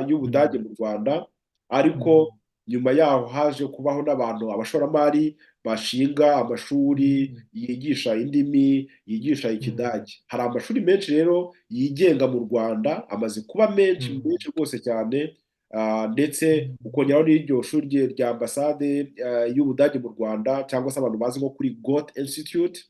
y'Ubudage mu Rwanda, ariko nyuma yaho haje kubaho n'abantu, abashoramari bashinga amashuri yigisha indimi, yigisha Ikidage. Hari amashuri menshi rero yigenga mu Rwanda, amaze kuba menshi, menshi rwose cyane, ndetse ukongeraho n'iryo shuri rya ambasade y'Ubudage mu Rwanda, cyangwa se abantu bazi nko kuri Goethe Institute.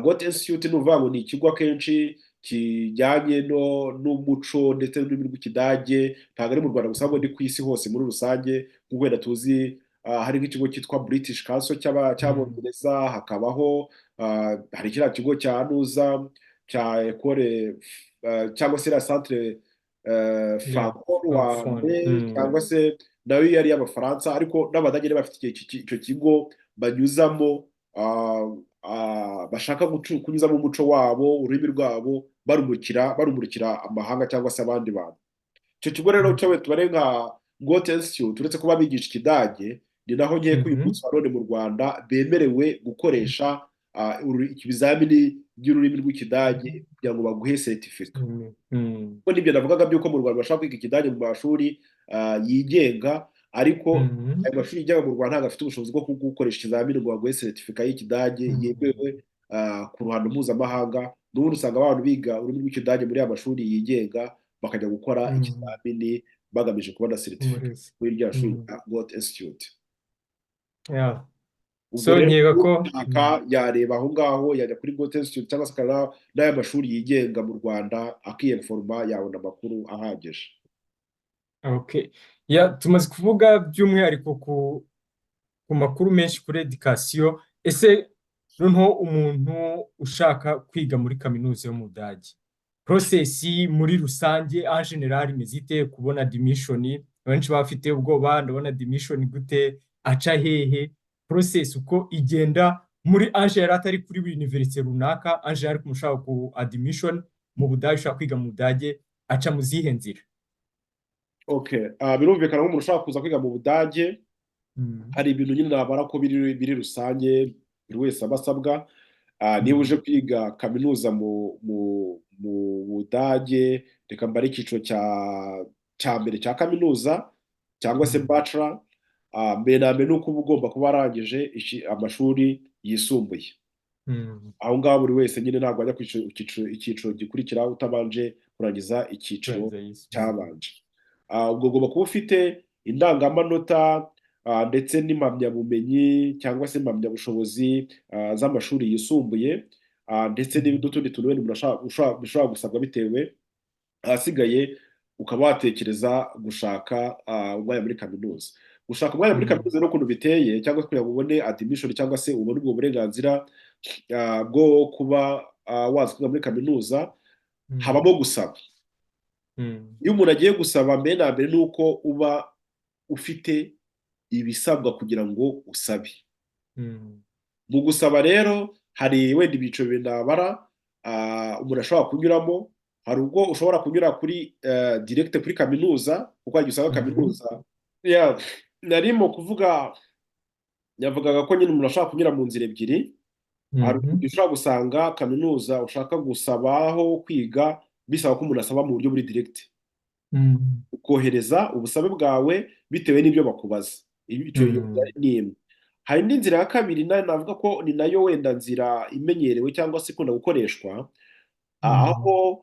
Goethe Institute ni ukuvuga ngo ni ikigo akenshi kijyanye no n'umuco ndetse n'ururimi rw'Ikidage. Ntabwo ari mu Rwanda gusa, ahubwo ni ku isi hose muri rusange, nk'uko wenda tuzi hari nk'ikigo cyitwa British Council cy'Abongereza, hakabaho hari kiriya kigo cya Nuza cya Ecole cyangwa se iriya Centre Franco Francophone. Rwanda, cyangwa se nayo yari iy'Abafaransa, ariko n'Abadage bari bafite icyo kigo banyuzamo, bashaka kunyuzamo umuco wabo, ururimi rwabo, barumurikira amahanga cyangwa se abandi bantu. Icyo kigo rero cyo tubare nka Goethe Institute, uretse kuba bigisha Ikidage, ni naho nkeka uyu munsi wa none mu Rwanda bemerewe gukoresha ibizamini by'ururimi rw'Ikidage kugira ngo baguhe certificat. Kuko nibyo navugaga by'uko mu Rwanda bashaka kwiga Ikidage mu mashuri yigenga, ariko ayo mashuri yigenga mu Rwanda ntabwo afite ubushobozi bwo gukoresha ikizamini ngo baguhe certificat y'Ikidage yemewe ku ruhando mpuzamahanga. N'ubundi usanga abantu biga ururimi rw'Ikidage muri aya mashuri yigenga bakajya gukora ikizamini bagamije kubona certificate Uburezi. kuri rya shuri rya Goethe Institute. Ubwo So rero nkeka ko ushaka yareba aho ngaho, yajya kuri Goethe Institute cyangwa se akaba n'aya mashuri yigenga mu Rwanda, akiyenforoma, yabona amakuru ahagije. Okay. Yeah, tumaze kuvuga by'umwihariko ku makuru menshi kuri education. Ese noneho umuntu ushaka kwiga muri kaminuza yo mu Budage, process muri rusange, en général, imeze ite? Kubona admission, benshi baba bafite ubwoba: ndabona admission gute? Aca hehe? Process uko igenda muri en général, atari kuri buri université runaka, en général ku mushaka ku admission mu Budage, ushaka kwiga mu Budage, aca mu zihe nzira? Okay, birumvikana nk'umuntu ushaka kuza kwiga mu Budage, hari ibintu nyine nabara ko biri rusange buri wese aba asabwa. Niba uje kwiga kaminuza mu Budage, reka mbare icyiciro cya mbere cya kaminuza cyangwa se bachelor, mbere na mbere ni uko uba ugomba kuba warangije amashuri yisumbuye. Aho ngaho buri wese nyine ntabwo ajya ku icyiciro gikurikira utabanje kurangiza icyiciro Kurangiza yisumbuye. cyabanje. Ubwo ugomba kuba ufite indangamanota ndetse n'impamyabumenyi cyangwa se impamyabushobozi z'amashuri yisumbuye, ndetse n'utundi tuntu wenda umuntu bishobora gusabwa bitewe. Ahasigaye ukaba watekereza gushaka umwanya muri kaminuza. Gushaka umwanya muri kaminuza n'ukuntu biteye, cyangwa se kugira ngo ubone admission cyangwa se ubone ubwo burenganzira bwo kuba waza kwiga muri kaminuza, habamo gusaba. Iyo umuntu agiye gusaba, mbere na mbere ni uko uba ufite ibisabwa kugira ngo usabe. Mu gusaba rero hari wenda ibyiciro bibiri nabara umuntu ashobora kunyuramo. Hari ubwo ushobora kunyura kuri direct kuri kaminuza, kuko hari igihe usanga kaminuza. Yeah, narimo kuvuga, yavugaga ko nyine umuntu ashobora kunyura mu nzira ebyiri. Hari uburyo ushobora gusanga kaminuza ushaka gusabaho kwiga bisaba ko umuntu asaba mu buryo buri direct, ukohereza ubusabe bwawe bitewe n'ibyo bakubaza. Icyo ni imwe. Hari indi nzira ya kabiri nayo navuga ko ni nayo wenda nzira imenyerewe cyangwa se ikunda gukoreshwa, aho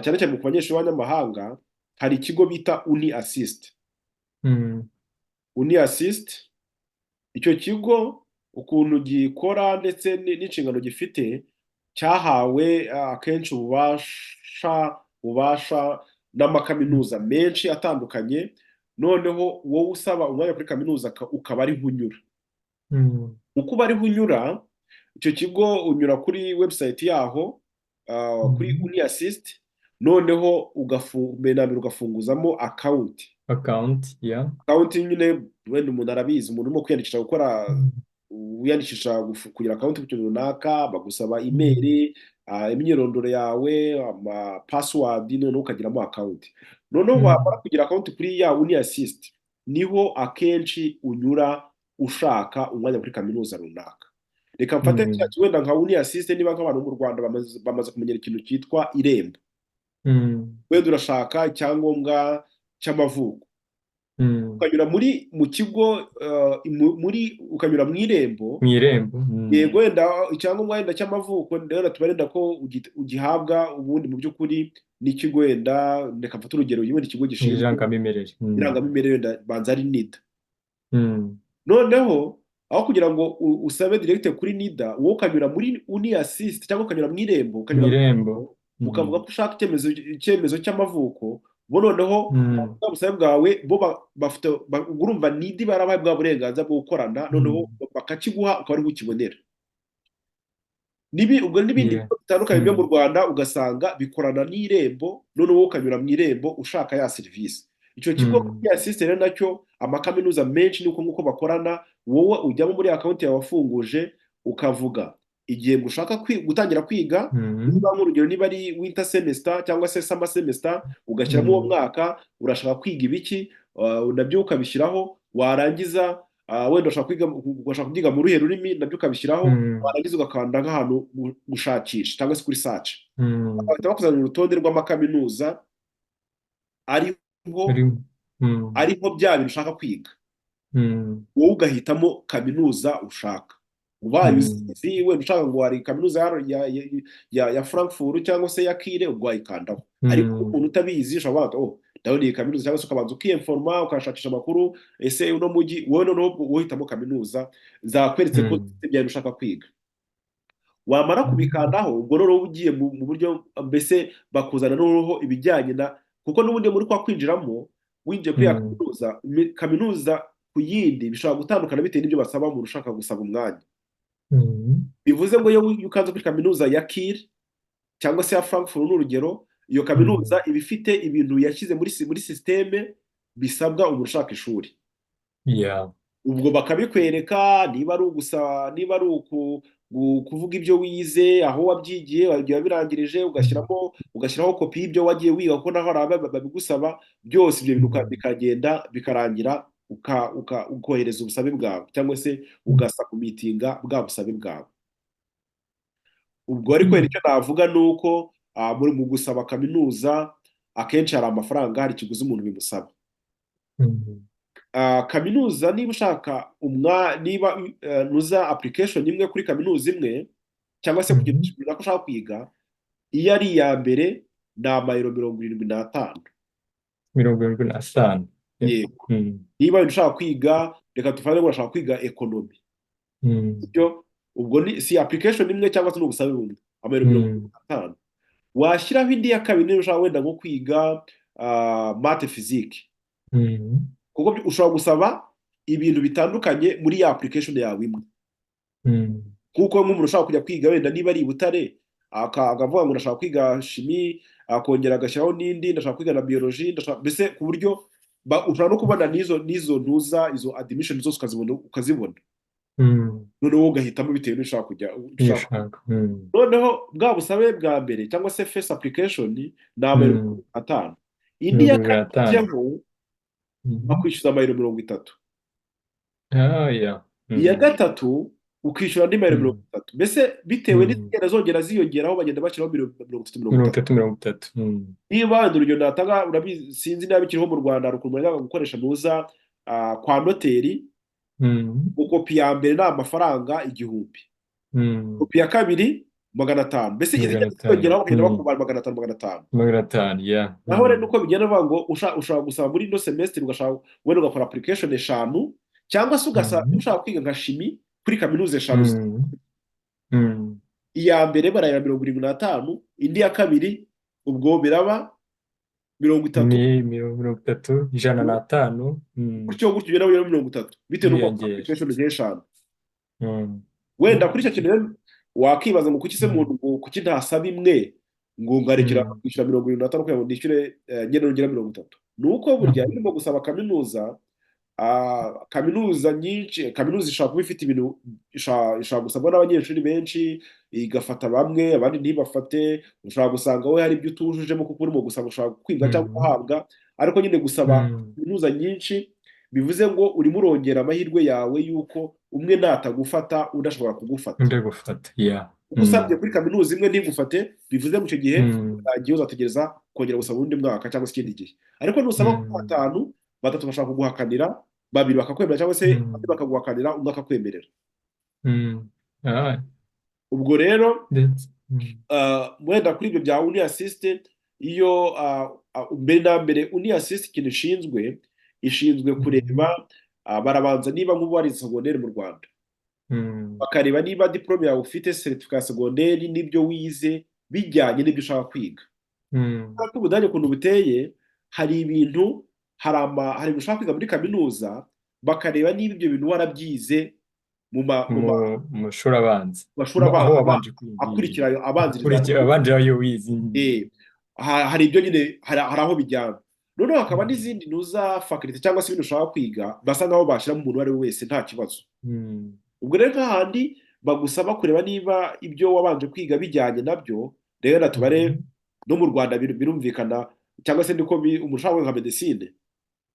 cyane cyane ku banyeshuri b'abanyamahanga hari ikigo bita Uni Assist. Uni Assist, icyo kigo ukuntu gikora ndetse n'inshingano gifite, cyahawe akenshi ububasha n'amakaminuza menshi atandukanye. Noneho wowe usaba umwanya kuri kaminuza ukaba ariho unyura. Uko uba ariho unyura, icyo kigo unyura kuri website yaho, kuri Uni Assist, noneho mbere na mbere ugafunguzamo account. Account, yeah. Account nyine wenda umuntu arabizi, umuntu urimo kwiyandikisha gukora, wiyandikisha kugira account ku kintu runaka, bagusaba email, imyirondoro yawe, ama password, noneho ukagiramo account. Noneho wamara kugira account kuri ya Uni Assist, niho akenshi unyura ushaka umwanya kuri kaminuza runaka. Reka mfate wenda nka Uni Assist, niba nk'abantu mu Rwanda bamaze kumenyera ikintu cyitwa Irembo, wenda urashaka icyangombwa cy'amavuko, ukanyura muri mu kigo muri ukanyura mu Irembo. Mu Irembo. Yego, wenda icyangombwa wenda cy'amavuko wenda tubarenda ko ugihabwa ubundi mu by'ukuri n'ikigo, wenda reka mfate urugero, wenda ikigo gishinzwe irangamimerere. Irangamimerere, wenda banza ari NIDA. Noneho aho kugira ngo usabe direct kuri NIDA, wowe ukanyura muri Uni Assist cyangwa ukanyura mu Irembo, Mu ukanyura mu Irembo. Irembo, ukavuga ko ushaka icyemezo cy'amavuko, bo noneho bwa busabe bwawe bo bafite urumva NIDA barabaye bwa burenganzira bwo gukorana, noneho bakakiguha, ukaba ariho ukibonera. Ubwo n'ibindi bigo bitandukanye byo mu Rwanda ugasanga bikorana n'Irembo, noneho wowe ukanyura mu Irembo ushaka ya serivisi. Icyo kigo ya system rero nacyo amakaminuza menshi ni uko nguko bakorana. Wowe ujyamo muri account yawe wafunguje, ukavuga igihembwe ushaka gutangira kwiga, niba nk'urugero niba ari winter semester cyangwa se summer semester, ugashyiramo uwo mwaka, urashaka kwiga ibiki, nabyo ukabishyiraho. Warangiza, wenda ushaka kwiga, ugashaka kubyiga mu ruhe rurimi, nabyo ukabishyiraho. Warangiza ugakanda nk'ahantu gushakisha cyangwa se kuri search, bagahita bakuzanira urutonde rw'amakaminuza ariho ariho bya bintu ushaka kwiga, wowe ugahitamo kaminuza ushaka. Ubaye uzizi, wenda ushaka ngo hari kaminuza ya Frankfurt cyangwa se ya Kiel, ubwo wayikandaho. Ariko umuntu utabizi ushobora kuvuga ati: "Oh, ndabona iyi kaminuza," cyangwa se ukabanza ukiyinforma, ukashakisha amakuru. Ese uno mujyi wowe noneho uhitamo kaminuza zakweretse ko zifite ibyo ushaka kwiga. Wamara kubikandaho, ubwo noneho ugiye mu buryo mbese bakuzana noneho ibijyanye na, kuko n'ubundi muri kwa kwinjiramo, winjiye kuri ya kaminuza, kaminuza ku yindi bishobora gutandukana bitewe n'ibyo basaba umuntu ushaka gusaba umwanya. Bivuze ngo iyo ukanze kuri kaminuza ya Kiel cyangwa se ya Frankfurt, ni urugero, iyo kaminuza iba ifite ibintu yashyize muri système bisabwa umuntu ushaka ishuri. Ubwo bakabikwereka, niba ari ugusa, niba ari kuvuga ibyo wize, aho wabyigiye, wagiye wabirangirije, ugashyiramo, ugashyiraho kopi y'ibyo wagiye wiga, kuko naho hari babigusaba byose. Ibyo bintu bikagenda bikarangira, ukohereza ubusabe bwawe cyangwa se ugasubmittinga bwa busabe bwawe. Ubwo ariko icyo navuga ni uko mu gusaba kaminuza akenshi hari amafaranga, hari ikiguzi umuntu bimusaba. Kaminuza niba ushaka niba nuza application imwe kuri kaminuza imwe cyangwa se kugira runaka ushaka kwiga, iyo ari iya mbere ni amayero 75. 75. Yego. Niba wenda ushaka kwiga, reka tufate ngo urashaka kwiga économie, ibyo ubwo ni si application imwe cyangwa se ni ubusabe bumwe, amayero mirongo irindwi n'atanu. Washyiraho indi ya kabiri niba ushaka wenda nko kwiga maths, physique, kuko ushobora gusaba ibintu bitandukanye muri ya application yawe imwe. Kuko nk'umuntu ushaka kujya kwiga wenda niba ari i Butare, akavuga ngo ndashaka kwiga chimie, akongera agashyiraho n'indi, ndashaka kwiga na biologie, ndashaka, mbese ku buryo ushobora no kubona n'izo ntuza, izo admission zose ukazibona. Noneho wowe ugahitamo bitewe n'ushaka kujya Iyo ushaka. ushaka. Noneho bwa busabe bwa mbere cyangwa se first application ni amayero 50. Indi ya mirongo kabiri itanu. ijyaho, bakwishyuza amayero 30. Iya gatatu ukishyura andi mayero mirongo itatu. Mbese bitewe n'izigenda zongera ziyongeraho, bagenda bashyiraho 30, mirongo mirongo itatu. itatu, 30. Niba wenda urugero natanga, urabizi, sinzi niba bikiriho mu Rwanda, hari ukuntu bajyaga gukoresha nuza kwa noteri. Kopi ya mbere ni amafaranga 1000, kopi ya kabiri 500, mbese magana izigenda atanu. ziyongeraho bakagenda bakubara 500, 500. 500, yeah. Naho rero uko bigenda bavuga ngo ushobora gusaba muri ino semestre, ugashaka wenda ugakora application eshanu, cyangwa se ugasaba ushaka kwiga nka chimie kuri kaminuza eshanu. Iya mbere barayira 75, indi ya kabiri ubwo biraba 30. Ni 30, 105. Gutyo gutyo ugera muri 30 bitewe n'uko wakora Wiyongera. application nk'eshanu. Wenda kuri icyo kintu rero wakibaza ngo kuki se muntu, ngo kuki ntasaba imwe, ngo ngarekera kwishyura 75 kugira ngo nishyure nyine nongera 30? Ni uko burya urimo gusaba kaminuza, kaminuza nyinshi, kaminuza ishobora kuba ifite ibintu ishobora gusabwa n'abanyeshuri benshi, igafata bamwe, abandi ntibafate. Ushobora gusanga wowe hari ibyo utujujemo, kuko urimo gusaba ushobora kwibwa cyangwa guhabwa. Ariko nyine gusaba kaminuza nyinshi bivuze ngo urimo urongera amahirwe yawe y'uko umwe natagufata undi ashobora kugufata. Undi gufata, yeah. Kuko usabye kuri kaminuza imwe ntigufate, bivuze ngo icyo gihe uzagiye uzategereza kongera gusaba undi mwaka cyangwa se ikindi gihe. Ariko nusaba kuri batanu, batatu bashobora kuguhakanira, babiri bakakwemera, cyangwa se babiri bakaguhakanira, umwe akakwemerera. Ubwo rero Ndetse wenda kuri ibyo bya uni assist, iyo mbere na mbere uni assist ikintu ishinzwe kureba, barabanza niba nk'ubu warize secondaire mu Rwanda, bakareba niba diplôme yawe ufite, certificat ya secondaire, n'ibyo wize bijyanye n'ibyo ushaka kwiga. Kubera ko Ubudage ukuntu buteye, hari ibintu hari ibintu ushaka kwiga muri kaminuza, bakareba niba ibyo bintu warabyize mu Mu mashuri abanza. Mashuri aho wabanje kwiga. Akurikira abanziriza. Akurikira abanje ayo wize. Hari ibyo nyine, hari aho bijyana. Noneho hakaba n'izindi ntuza, faculté cyangwa se ibintu ushaka kwiga, basa nkaho bashyiramo umuntu uwo ari we wese nta kibazo. Ubwo rero nk'ahandi bagusaba kureba niba ibyo wabanje kwiga bijyanye nabyo, rero na tubare no mu Rwanda birumvikana, cyangwa se niko umuntu ushaka kwiga nka médecine,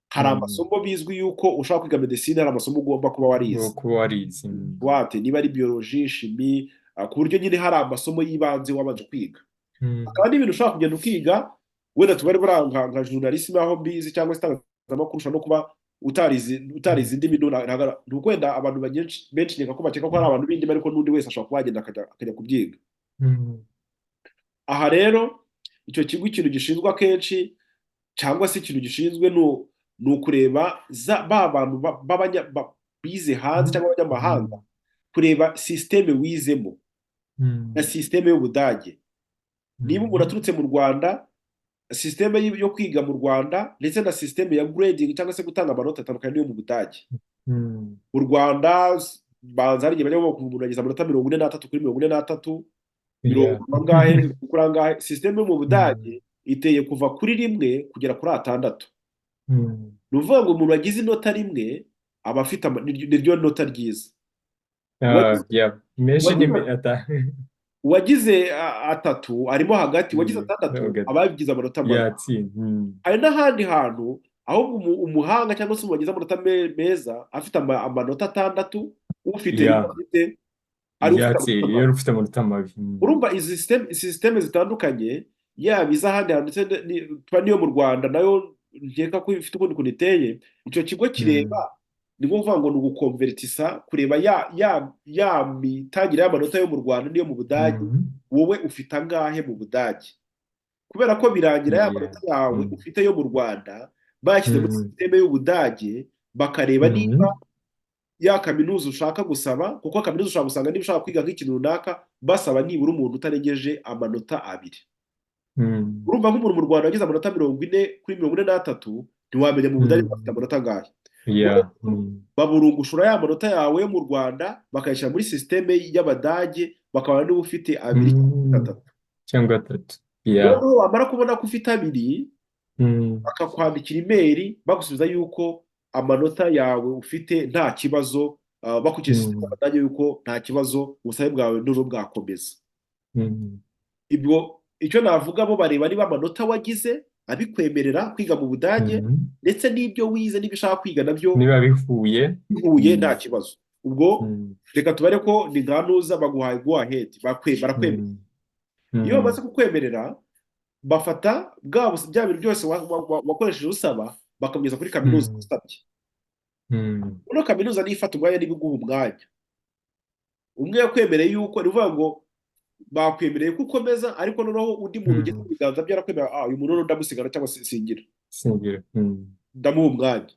hari amasomo bizwi yuko ushaka kwiga médecine hari amasomo ugomba kuba warize. Kuba warize. Wate niba ari biologie, chimie, ku buryo nyine hari amasomo y'ibanze wabanje kwiga. Hakaba n'ibintu ushobora kugenda ukiga, wenda tubare buriya nka journalisme aho mbizi, cyangwa se itangazamakuru, ushobora no kuba utarize indimi. Ni uko wenda abantu benshi nkeka ko bakeka ko ari abantu b'indimi, ariko n'undi wese ashobora kuba yagenda akajya kubyiga. Aha rero Icyo kigo ikintu gishinzwe akenshi, cyangwa se ikintu gishinzwe, ni ukureba ba bantu bize hanze cyangwa abanyamahanga, kureba système wizemo na système y'Ubudage. Niba umuntu aturutse mu Rwanda, système yo kwiga mu Rwanda ndetse na système ya grading cyangwa se gutanga amanota atandukanye n'iyo mu Budage. Mu Rwanda banza hari igihe bajya bavuga umuntu yagize amanota 43 kuri 43, mirongo angahe kuri angahe. Système yo mu Budage iteye kuva kuri 1 kugera kuri 6. Ni ukuvuga ngo umuntu wagize inota 1 aba afite niryo nota ryiza. Yeah. Menshi ni ata. Uwagize 3 arimo hagati, uwagize 6 aba yagize amanota mabi. Yatsinze. Hari n'ahandi hantu ahubwo umuhanga cyangwa se umuntu wagize amanota meza afite amanota 6, ufite rimwe afite ari ufite Yatsinze amanota iyo mabi. ufite amanota mabi. Urumva izi système zitandukanye, yaba iz'ahandi hantu ndetse tuba n'iyo mu Rwanda nayo nkeka ko ifite ukundi kuntu iteye. Icyo kigo kireba, ni nko kuvuga ngo ni ugukonveritisa, kureba ya mitangire y'amanota yo mu Rwanda n'iyo mu Budage. Wowe ufite angahe mu Budage? Kubera ko birangira ya manota yawe ufite yo mu Rwanda bayashyize muri système y'Ubudage, bakareba niba ya kaminuza ushaka gusaba, kuko kaminuza ushobora gusanga niba ushaka kwiga nk'ikintu runaka basaba nibura umuntu utarengeje amanota 2. Urumva nk'umuntu mu Rwanda wagize amanota 40 kuri 43, ntiwamenya mu Budage ngo afite amanota angahe. Baburungushura ya manota yawe yo mu Rwanda, bakayashyira muri système y'Abadage, bakabona niba ufite 2 cyangwa 3. Cyangwa 3. Yeah. Noneho wamara kubona ko ufite 2, bakakwandikira email bagusubiza yuko amanota yawe ufite nta kibazo, bakurikije système y'Abadage yuko nta kibazo, ubusabe bwawe n'ubu bwakomeza. Ibwo icyo navuga, bo bareba niba amanota wagize abikwemerera kwiga mu Budage, ndetse n'ibyo wize n'ibyo ushaka kwiga nabyo niba bihuye. Bihuye, nta kibazo. Ubwo reka tubare ko ni nka nuza baguhaye go ahead, barakwemerera. Iyo bamaze kukwemerera, bafata bya bintu byose wakoresheje usaba, bakabigeza kuri kaminuza wasabye. Uno kaminuza niyo ifata umwanya, niba iguha umwanya umwe yakwemereye yuko, ni ukuvuga ngo bakwemereye ko ukomeza, ariko noneho undi muntu ugeze mu biganza bye arakwemera: "Ah, uyu muntu noneho ndamusigara cyangwa singira Singira. Ndamuha umwanya."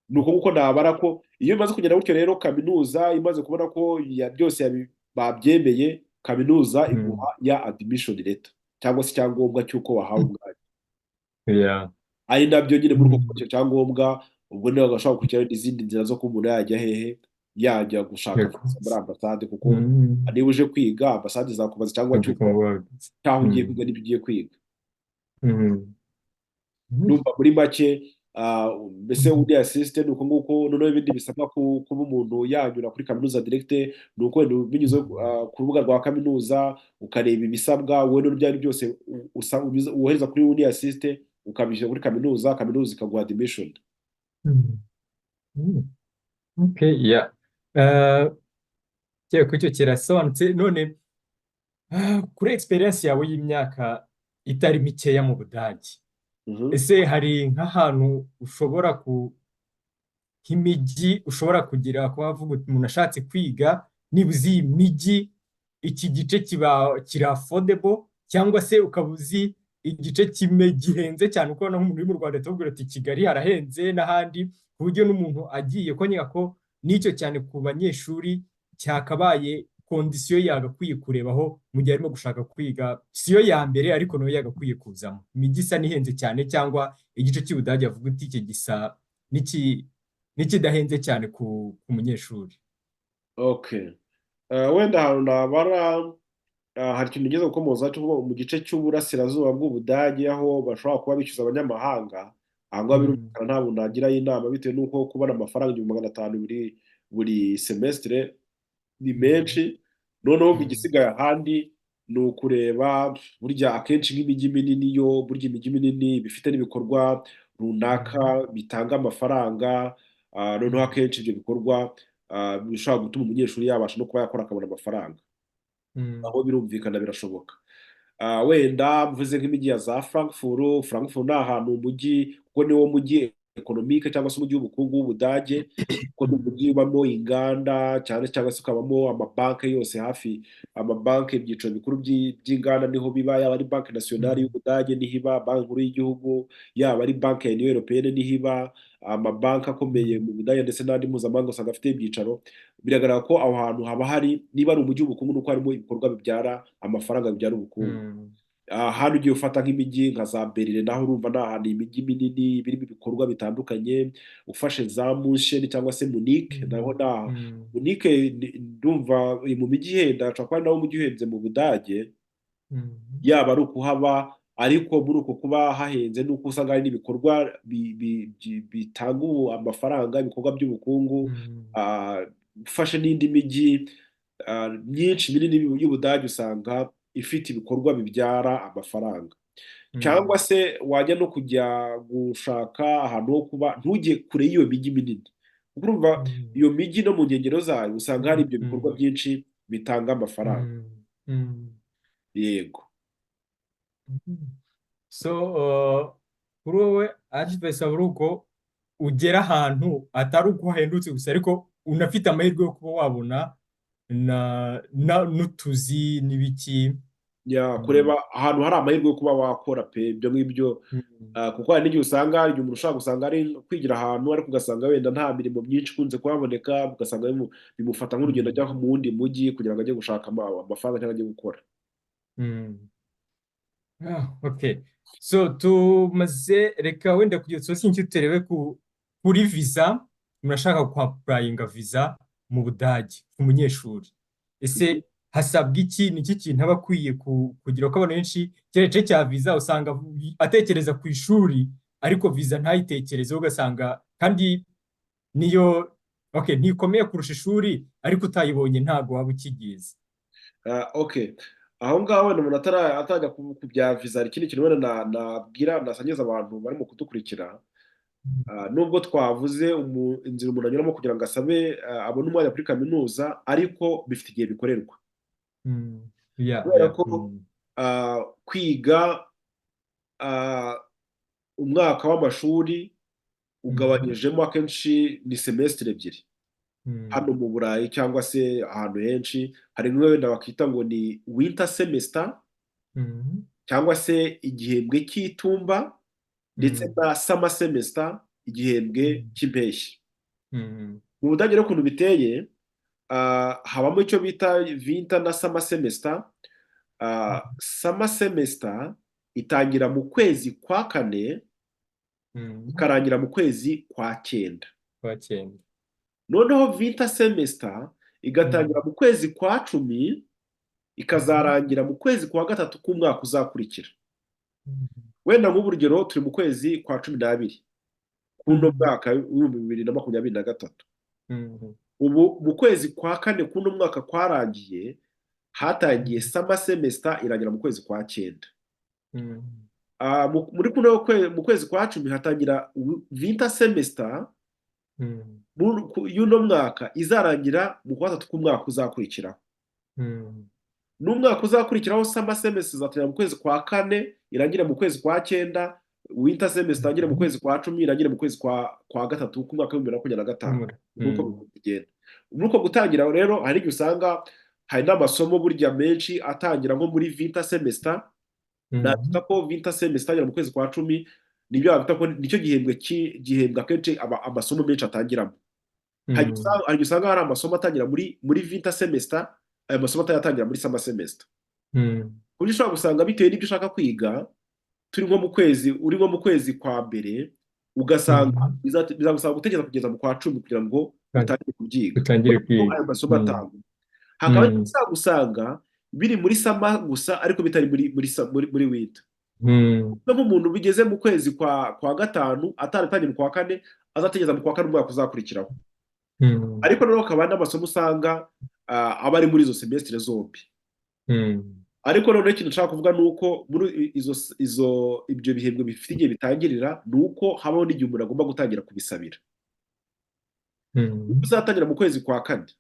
Ni uko nguko nabara ko iyo bimaze kugenda gutyo rero, kaminuza imaze kubona ko byose babyemeye, kaminuza iguha ya admission letter cyangwa se icyangombwa cy'uko wahawe umwanya. Ari nabyo nyine muri uko kubona icyo cyangombwa, ubwo niba bashobora gukurikiraho n'izindi nzira zo kuba umuntu yajya hehe, yajya gushaka visa muri ambasade, kuko niba uje kwiga, ambasade izakubaza icyangombwa cy'uko cy'aho ugiye kwiga n'ibyo ugiye kwiga. Ndumva muri make, mbese uni-assist ni uko nguko. Noneho ibindi bisabwa kuba umuntu yanyura kuri kaminuza direct, ni uko wenda binyuze ku rubuga rwa kaminuza ukareba ibisabwa wowe n'ibyo ari byo byose wohereza kuri uni-assist, ukabishyira kuri kaminuza, kaminuza ikaguha admission. Okay, yeah. Ko icyo kirasobanutse. None kuri experience yawe y'imyaka itari mikeya mu Budage, ese hari nk'ahantu ushobora ku nk'imijyi ushobora kugira kuba wavuga uti umuntu ashatse kwiga, niba uzi iyi mijyi, iki gice kiba kiri affordable, cyangwa se ukaba uzi igice kimwe gihenze cyane? Uko nk'umuntu uri mu Rwanda tubwira ati Kigali harahenze n'ahandi, ku buryo n'umuntu agiye ko nkeka ko n'icyo cyane ku banyeshuri cyakabaye condition yagakwiye kurebaho mu gihe arimo gushaka kwiga, siyo ya mbere ariko nayo yagakwiye kuzamo, imijyi isa n'ihenze cyane cyangwa igice cy'Ubudage avuga uti iki gisa n'ikidahenze cyane ku munyeshuri. Okay. Wenda ahantu nabara, hari ikintu ugeze gukomoza cyo kuvuga mu gice cy'uburasirazuba bw'Ubudage, aho bashobora kuba bishyuza abanyamahanga. Aha ngaha birumvikana nta muntu nagirayo inama, bitewe n'uko kubona amafaranga 1500 buri semestre ni menshi. Noneho igisigaye ahandi ni ukureba burya akenshi nk'imijyi minini yo, burya imijyi minini iba ifite n'ibikorwa runaka bitanga amafaranga. Noneho akenshi ibyo bikorwa bishobora gutuma umunyeshuri yabasha no kuba yakora akabona amafaranga. Aho birumvikana birashoboka. Wenda mvuze nk'imijyi ya za Frankfurt. Frankfurt ni ahantu umujyi, kuko niwo mujyi. économique cyangwa se umujyi w'ubukungu w'Ubudage, kuko ni umujyi ubamo inganda cyane, cyangwa se ukabamo amabanki yose hafi, amabanki, ibyiciro bikuru by'inganda niho biba, yaba ari Banque nationale y'Ubudage niho iba, banki nkuru y'igihugu, yaba ari banki ya Union européenne niho iba, amabanki akomeye mu Budage ndetse n'andi mpuzamahanga usanga afite ibyicaro. Biragaragara ko aho hantu haba hari, niba ari umujyi w'ubukungu, nuko harimo ibikorwa bibyara amafaranga, bibyara ubukungu. Hano ugiye ufata nk'imijyi nka za Berlin, naho urumva ni ahantu imijyi minini birimo ibikorwa bitandukanye. Ufashe za München cyangwa se Munich, naho na Munich ndumva iri mu mijyi ihenda, ashobora kuba ari nawo mujyi uhenze mu Budage, yaba ari ukuhaba, ariko muri uko kuba hahenze nuko usanga hari n'ibikorwa bitanga ubu amafaranga, ibikorwa by'ubukungu. Ufashe n'indi mijyi myinshi minini y'Ubudage, usanga ifite ibikorwa bibyara amafaranga. Cyangwa se wajya no kujya gushaka ahantu ho kuba, ntujye kure y'iyo mijyi minini, kuko urumva iyo mijyi no mu nkengero zayo usanga hari ibyo bikorwa byinshi bitanga amafaranga. Yego. So kuri wowe advice waba ari uko ugera ahantu atari uko hahendutse gusa, ariko unafite amahirwe yo kuba wabona n'utuzi n'ibiki. Ya, kureba ahantu hari amahirwe yo kuba wakora pe, ibyo ngibyo. Kuko hari n'igihe usanga hari igihe umuntu ushobora gusanga ari kwigira ahantu, ariko ugasanga wenda nta mirimo myinshi ikunze kuhaboneka, ugasanga bimufata nk'urugendo ajya mu wundi mujyi kugira ngo ajye gushaka amafaranga cyangwa ajye gukora. Okay. So tumaze, reka wenda kugira tusoze icyo turebe kuri visa. Murashaka kwa-applyinga visa mu Budage ku munyeshuri, ese hasabwa iki? Ni iki kintu aba akwiye kugira? Ko abantu benshi kiriya gice cya visa usanga atekereza ku ishuri ariko visa ntayitekerezeho, ugasanga kandi niyo, okay, ntikomeye kurusha ishuri, ariko utayibonye ntabwo waba ukigize. Okay, aho ngaho wenda umuntu atarajya ku bya visa, hari ikindi kintu wenda nabwira, nasangiza abantu barimo kudukurikira. Nubwo twavuze inzira umuntu anyuramo kugira ngo asabe, abone umwanya kuri kaminuza, ariko bifite igihe bikorerwa. Kubera ko kwiga, umwaka w'amashuri ugabanyijemo akenshi ni semestre ebyiri hano mu Burayi cyangwa se ahantu henshi. Hari nk'iyo wenda bakita ngo ni winter semester cyangwa se igihembwe cy'itumba, ndetse na summer semester, igihembwe cy'impeshyi. Mu Budage rero ukuntu biteye, habamo icyo bita winter na summer semester. Summer semester itangira mu kwezi kwa kane, ikarangira mu kwezi kwa cyenda. Kwa cyenda. Noneho winter semester igatangira mu kwezi kwa 10, ikazarangira mu kwezi kwa gatatu k'umwaka uzakurikira. Wenda nk'urugero turi mu kwezi kwa 12 k'uno mwaka w'2023. Ubu mu kwezi kwa kane k'uno mwaka kwarangiye hatangiye summer semester, irangira mu kwezi kwa cyenda. Muri kuno mu kwezi kwa 10 hatangira winter semester y'uno mwaka, izarangira mu kwa gatatu k'umwaka uzakurikiraho. N'umwaka uzakurikiraho summer semester izatangira mu kwezi kwa kane, irangire mu kwezi kwa cyenda. Winter semester itangire mu kwezi kwa 10, irangire mu kwezi kwa gatatu k'umwaka w'2025. Nuko bigenda. Muri uko gutangira rero, hari igihe usanga hari n'amasomo burya menshi atangira nko muri winter semester. Nakwita ko winter semester itangira mu kwezi kwa 10, nibyo bakwita ko nicyo gihembwe gihembwe akenshi amasomo menshi atangiramo. Hari igihe usanga hari amasomo atangira muri winter semester, ayo masomo atayatangira muri summer semester. Ku buryo ushobora gusanga bitewe n'ibyo ushaka kwiga, turi nko mu kwezi, uri nko mu kwezi kwa mbere, ugasanga bizagusaba gutegereza kugeza mu kwa 10 kugira ngo utangire kubyiga, utangire kuko kwiga. ayo masomo atangwa. Hakaba ushobora gusanga biri muri summer gusa, ariko bitari muri winter. No nk'umuntu bigeze mu kwezi kwa gatanu ataratangiye mu kwa kane, azategereza mu kwa kane umwaka uzakurikiraho. Ariko noneho hakaba n'amasomo usanga aba ari muri izo semestre zombi. Ariko noneho ikintu nshaka kuvuga ni uko muri izo ibyo bihembwe bifite igihe bitangirira, ni uko habaho n'igihe umuntu agomba gutangira kubisabira. Niba uzatangira mu kwezi kwa kane,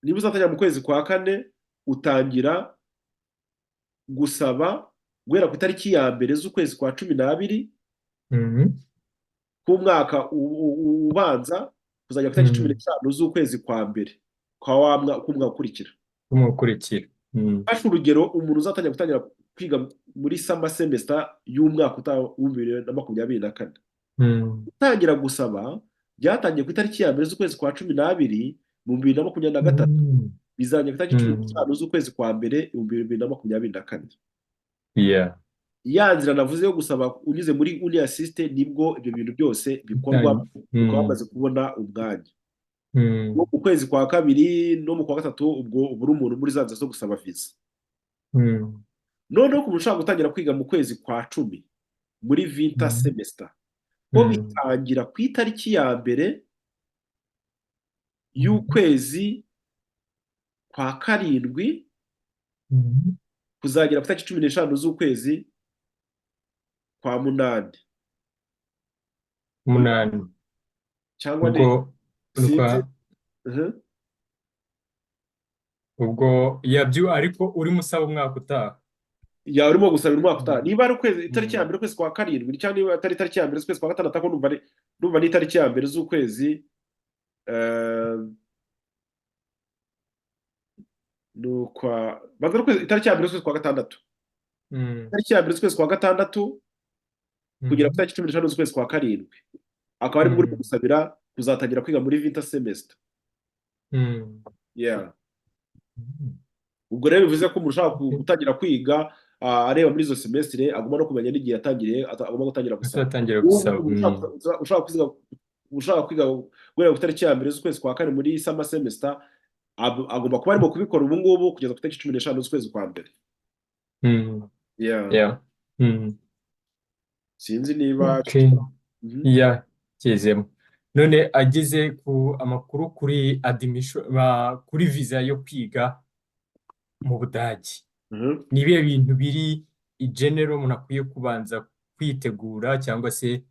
niba uzatangira mu kwezi kwa kane, utangira gusaba guhera ku itariki ya 1 z'ukwezi kwa 12. K'umwaka ubanza kuzajya ku itariki cumi n'eshanu z'ukwezi kwa mbere kwa wa k'umwaka ukurikira. Kumukurikira. Fashe urugero, umuntu uzatangira gutangira kwiga muri summer semester y'umwaka utaha wa 2024, gutangira gusaba byatangiye ku itariki ya 1 z'ukwezi kwa 12 mu 2023, bizarangira ku itariki cumi n'eshanu z'ukwezi kwa mbere 2024. Ya nzira navuze yo gusaba unyuze muri uni-assist, nibwo ibyo bintu byose bikorwa, ukaba wamaze kubona umwanya. No mu kwezi kwa kabiri no mu kwa gatatu, ubwo uba uri umuntu muri za nzira zo gusaba viza. Noneho ku muntu ushaka gutangira kwiga mu kwezi kwa 10 muri winter semester, ho bitangira ku itariki ya 1 y'ukwezi kwa karindwi kuzagera ku itariki 15 z'ukwezi kwa munani. Umunani. Cyangwa ni Ubwo sinzi. Ubwo yabyo, ariko urimo usaba umwaka utaha. Ya, urimo gusabira umwaka utaha. Niba ari ukwezi, itariki ya 1 ukwezi kwa karindwi, cyangwa niba atari itariki ya 1 z'ukwezi kwa gatandatu, ariko ndumva ni itariki ya 1 z'ukwezi ni ukwa banza ari itariki ya 1 z'ukwezi kwa gatandatu. Itariki ya 1 z'ukwezi kwa gatandatu kugera ku itariki 15 z'ukwezi kwa karindwi, akaba aribwo urimo gusabira kuzatangira kwiga muri winter semester. Yeah. Ubwo rero bivuze ko umuntu ushaka gutangira kwiga, areba muri izo semestre, agomba no kumenya n'igihe yatangiriye agomba gutangira gusaba. Azatangira Ubu gusaba. Ushaka kwiga guhera ku itariki ya 1 z'ukwezi kwa kane muri summer semester, agomba kuba arimo kubikora ubu ngubu kugeza ku itariki 15 z'ukwezi kwa mbere. Yeah. Sinzi niba Yeah, kizemo. None ageze ku amakuru kuri admission, kuri visa yo kwiga mu Budage. Ni ibihe bintu biri general umuntu akwiye kubanza kwitegura, cyangwa se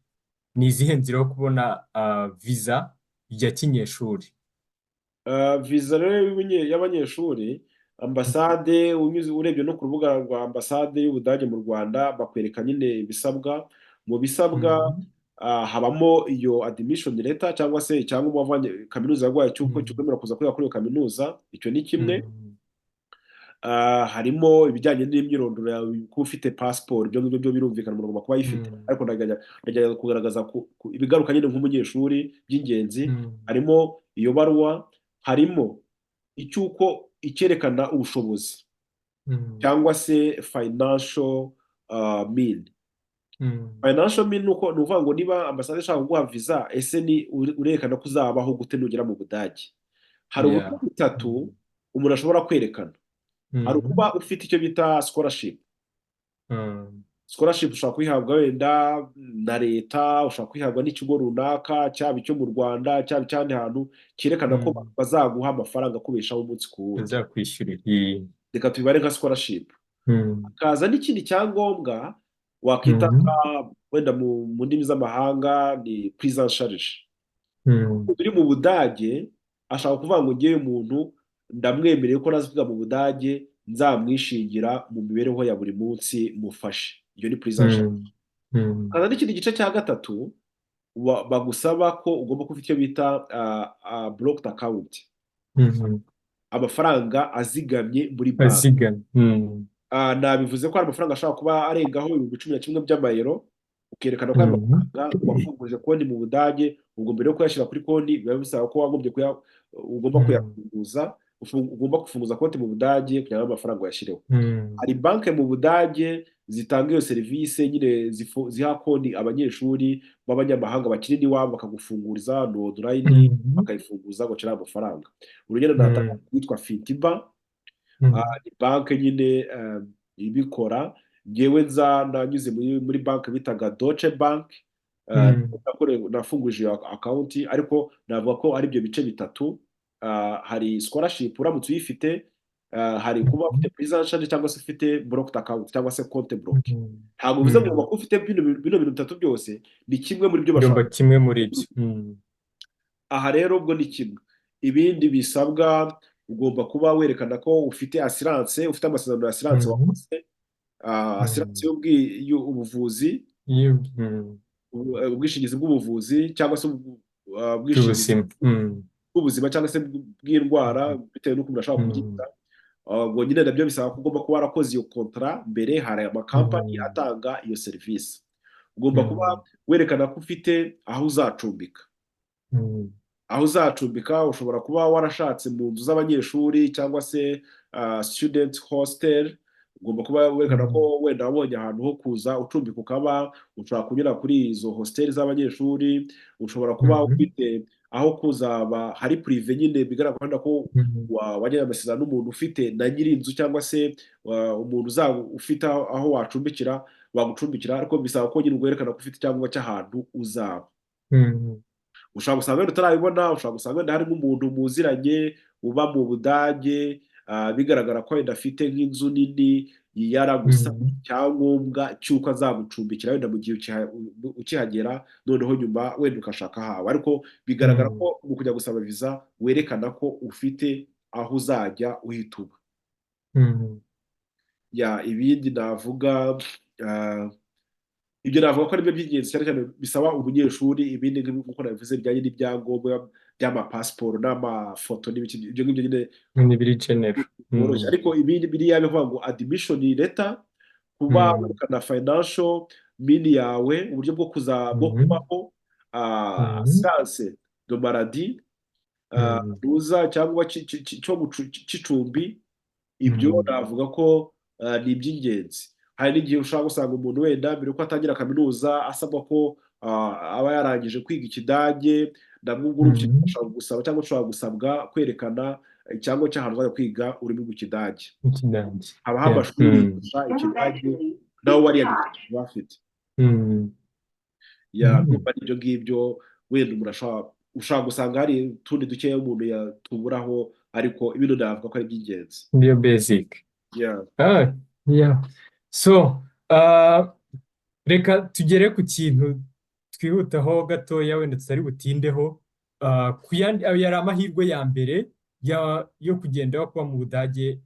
ni izihe nzira yo kubona visa ya kinyeshuri? Visa rero y'abanyeshuri, ambasade, unyuze urebye no ku rubuga rwa ambasade y'Ubudage mu Rwanda, bakwereka nyine ibisabwa. Mu bisabwa habamo iyo admission letter, cyangwa se icyangombwa wavanye kaminuza yaguhaye cy'uko kikwemerera kuza kwiga kuri iyo kaminuza. Icyo ni kimwe. Harimo ibijyanye n'imyirondoro yawe, kuba ufite pasiporo, ibyo ngibyo byo birumvikana, umuntu agomba kuba ayifite. Ariko ndagerageza kugaragaza ibigaruka nyine nk'umunyeshuri by'ingenzi. Harimo iyo baruwa, harimo icy'uko icyerekana ubushobozi cyangwa se financial mean. Financial mean ni ukuvuga ngo niba ambasade ishaka kuguha visa, ese ni urerekana ko uzabaho gute nugera mu Budage? Hari uburyo butatu umuntu ashobora kwerekana. Hari ukuba ufite icyo bita scholarship. Scholarship ushobora kuyihabwa wenda na leta, ushobora kuyihabwa n'ikigo runaka, cyaba icyo mu Rwanda, cyaba icy'ahandi hantu, cyerekana ko bazaguha amafaranga akubeshaho umunsi ku wundi. Bazakwishyurira. Reka tubibare nka scholarship. Hakaza n'ikindi cyangombwa wakita nka wenda mu ndimi z'amahanga ni prise en charge. Uri mu Budage ashaka kuvuga ngo ngewe umuntu ndamwemereye ko naza kwiga mu Budage, nzamwishingira mu mibereho ya buri munsi, mufashe. Iyo ni prise en charge. Hakaza n'ikindi gice cya gatatu bagusaba ko ugomba kuba ufite icyo bita blocked account, amafaranga azigamye muri banki. Azigamye. Nabivuze ko hari amafaranga ashobora kuba arengaho 11,000 by'amayero, ukerekana ko ayo mafaranga wafunguje konti mu Budage. Ubwo mbere yo kuyashyira kuri konti biba bisaba ko wagombye ugomba kuyafunguza, ugomba gufunguza konti mu Budage kugira ngo amafaranga uyashyireho. Hari banki mu Budage zitanga iyo serivisi nyine, ziha konti abanyeshuri b'abanyamahanga bakiri n'iwabo, bakagufunguriza ni online, bakayifunguza ngo amafaranga. Urugero natanga yitwa Fintiba. Ni banki nyine ibikora. Ngewe nza nanyuze muri banki bitaga Deutsche Bank, nafunguje iyo account. Ariko navuga ko ari ibyo bice bitatu. Hari scholarship uramutse uyifite, hari kuba ufite prise en charge, cyangwa se ufite blocked account cyangwa se compte bloqué. Ntabwo bivuze ngo ugomba kuba ufite bino bintu bitatu byose, ni kimwe muri byo Ugomba bashaka. kimwe muri ibyo. Aha rero ubwo ni kimwe. Ibindi bisabwa, ugomba kuba werekana ko ufite assurance, ufite amasezerano ya assurance wakoze, assurance y'ubuvuzi. Ubwishingizi bw'ubuvuzi cyangwa se ubwishingizi bw'ubuzima. Bw'ubuzima cyangwa se bw'indwara, bitewe n'uko umuntu ashobora kubyita. Ubwo nyine nabyo bisaba ko ugomba kuba warakoze iyo contrat mbere. Hari amakampani atanga iyo serivisi. Ugomba kuba werekana ko ufite aho uzacumbika. Aho uzacumbika ushobora kuba warashatse mu nzu z'abanyeshuri cyangwa se student hostel. Ugomba kuba werekana ko wenda wabonye ahantu ho kuza ucumbika, ukaba ushobora kunyura kuri izo hostel z'abanyeshuri. Ushobora kuba ufite aho kuzaba hari privé nyine, bigaragara wenda ko wagiranye amasezerano n'umuntu ufite na nyiri inzu cyangwa se umuntu uzaba ufite aho wacumbikira, wagucumbikira, ariko bisaba ko nyine werekana ko ufite icyangombwa cy'ahantu uzaba. Ushobora gusanga wenda utarabibona, ushobora gusanga wenda hari nk'umuntu muziranye uba mu Budage, bigaragara ko wenda afite nk'inzu nini, yaragusabye icyangombwa cy'uko azagucumbikira wenda mu gihe ukihagera, noneho nyuma wenda ugashaka ahawe. Ariko bigaragara ko mu kujya gusaba viza werekana ko ufite aho uzajya uhita uba. Ya, ibindi navuga, ibyo navuga ko aribyo by'ingenzi cyane cyane bisaba umunyeshuri. Ibindi nk'uko nabivuze bijyanye n'ibyangombwa by'amapasiporo n'amafoto n'ibiki, ibyo ngibyo nyine ni biri general. byoroshye. Ariko ibindi biriya bivuga ngo admission letter, kuba werekana financial mean yawe, uburyo bwo kuza bwo kubaho, assurance de maladie, ruza cyangwa cyo cy'icumbi, ibyo navuga ko ni iby'ingenzi. Hari n'igihe ushobora gusanga umuntu wenda mbere yuko atangira kaminuza asabwa ko aba yarangije kwiga Ikidage. Nabwo ubwo urubyiruko ushobora gusaba cyangwa ushobora gusabwa kwerekana icyangombwa cy'ahantu uzajya kwiga ururimi rw'Ikidage. Ikidage. Habaho amashuri yigisha Ikidage, nawe wariyandikishije bafite. Ya, ndumva ari ibyo ngibyo. Wenda umuntu ushobora gusanga hari utundi dukeya umuntu yatuburaho, ariko ibino navuga ko ari iby'ingenzi. Niyo basic. Yeah. Ah, yeah. So, reka tugere ku kintu twihutaho gatoya, wenda tutari butindeho. Ku yandi, ayo yari amahirwe ya mbere yo kugenda kuba mu Budage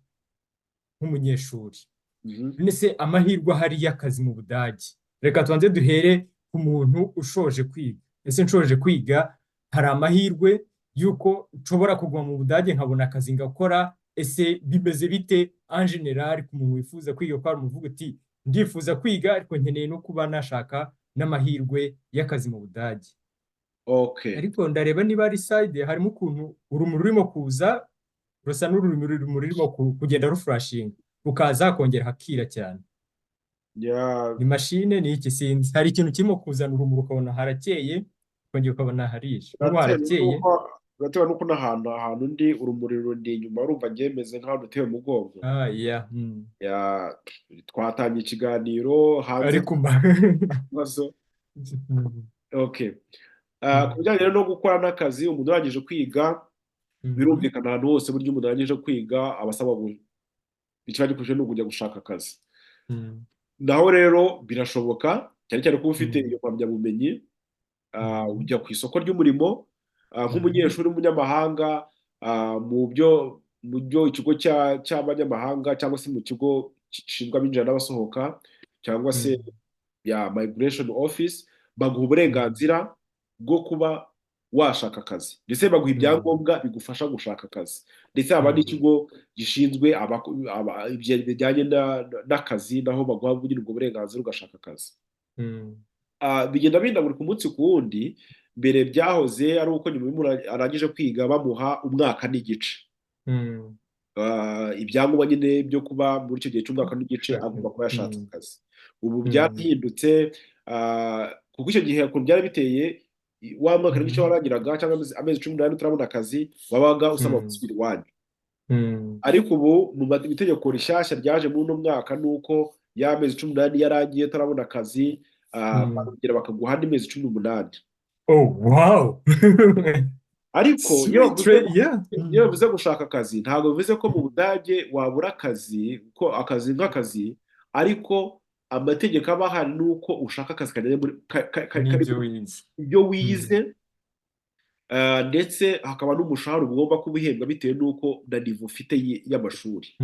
nk'umunyeshuri. None se amahirwe ahari y'akazi mu Budage? Reka tubanze duhere ku muntu ushoje kwiga. Ese nshoje kwiga, hari amahirwe y'uko nshobora kuguma mu Budage nkabona akazi ngakora? Ese bimeze bite en général ku muntu wifuza kwiga, ko hari umuvuga uti: "Ndifuza kwiga, ariko nkeneye no kuba nashaka n'amahirwe y'akazi mu Budage"? Okay. Ariko ndareba niba ari side, harimo ukuntu urumuri rurimo kuza rusa n'urumuri rurimo kugenda ruflashinga, rukaza kongera hakira cyane. Ni mashine, ni iki? Sinzi. Hari ikintu kirimo kuzana urumuri, ukabona harakeye, ukongera ukabona harije. Nk'ubu Biratewe harakeye. Biratewe n'uko n'ahantu ndi urumuri rundi inyuma, urumva njye meze nk'aho duteye umugongo. Ah, yeah. Yeah, twatangiye ikiganiro hanze ariko mba ibibazo. Okay. Ku bijyanye rero no gukora n'akazi, umuntu urangije kwiga, birumvikana ahantu hose burya umuntu arangije kwiga aba asaba, ikiba gikurikije ni ukujya gushaka akazi. Naho rero birashoboka, cyane cyane kuba ufite iyo mpamyabumenyi, ujya ku isoko ry'umurimo nk'umunyeshuri w'umunyamahanga, mu byo ikigo cy'abanyamahanga cyangwa se mu kigo gishinzwe abinjira n'abasohoka cyangwa se ya migration office, baguha uburenganzira bwo kuba washaka akazi, ndetse baguha ibyangombwa bigufasha gushaka akazi, ndetse haba n'ikigo gishinzwe ibyo bijyanye n'akazi, naho baguha nyine ubwo burenganzira ugashaka akazi. Bigenda bihindagurika umunsi ku wundi. Mbere byahoze ari uko nyuma y'umuntu arangije kwiga bamuha umwaka n'igice, ibyangombwa nyine byo kuba muri icyo gihe cy'umwaka n'igice agomba kuba yashatse akazi. Ubu byarahindutse, kuko icyo gihe ukuntu byari biteye, wa mwaka n'igice warangiraga cyangwa amezi 18 utarabona akazi, wabaga usabwa gusubira iwanyu. Ariko ubu mu itegeko rishyashya ryaje muri uno mwaka ni uko ya mezi 18 yarangiye utarabona akazi, barongera bakaguha andi mezi 18. Oh, wow. Ariko iyo Sweet bavuze trade, yeah. iyo bavuze gushaka akazi, ntabwo bivuze ko mu Budage wabura akazi, ko akazi nk'akazi, ariko amategeko aba ahari ni uko ushaka akazi kajyanye muri kari N'ibyo wize. Ibyo wize, ndetse hakaba n'umushahara ugomba kuba uhembwa bitewe n'uko na niveau ufite y'amashuri.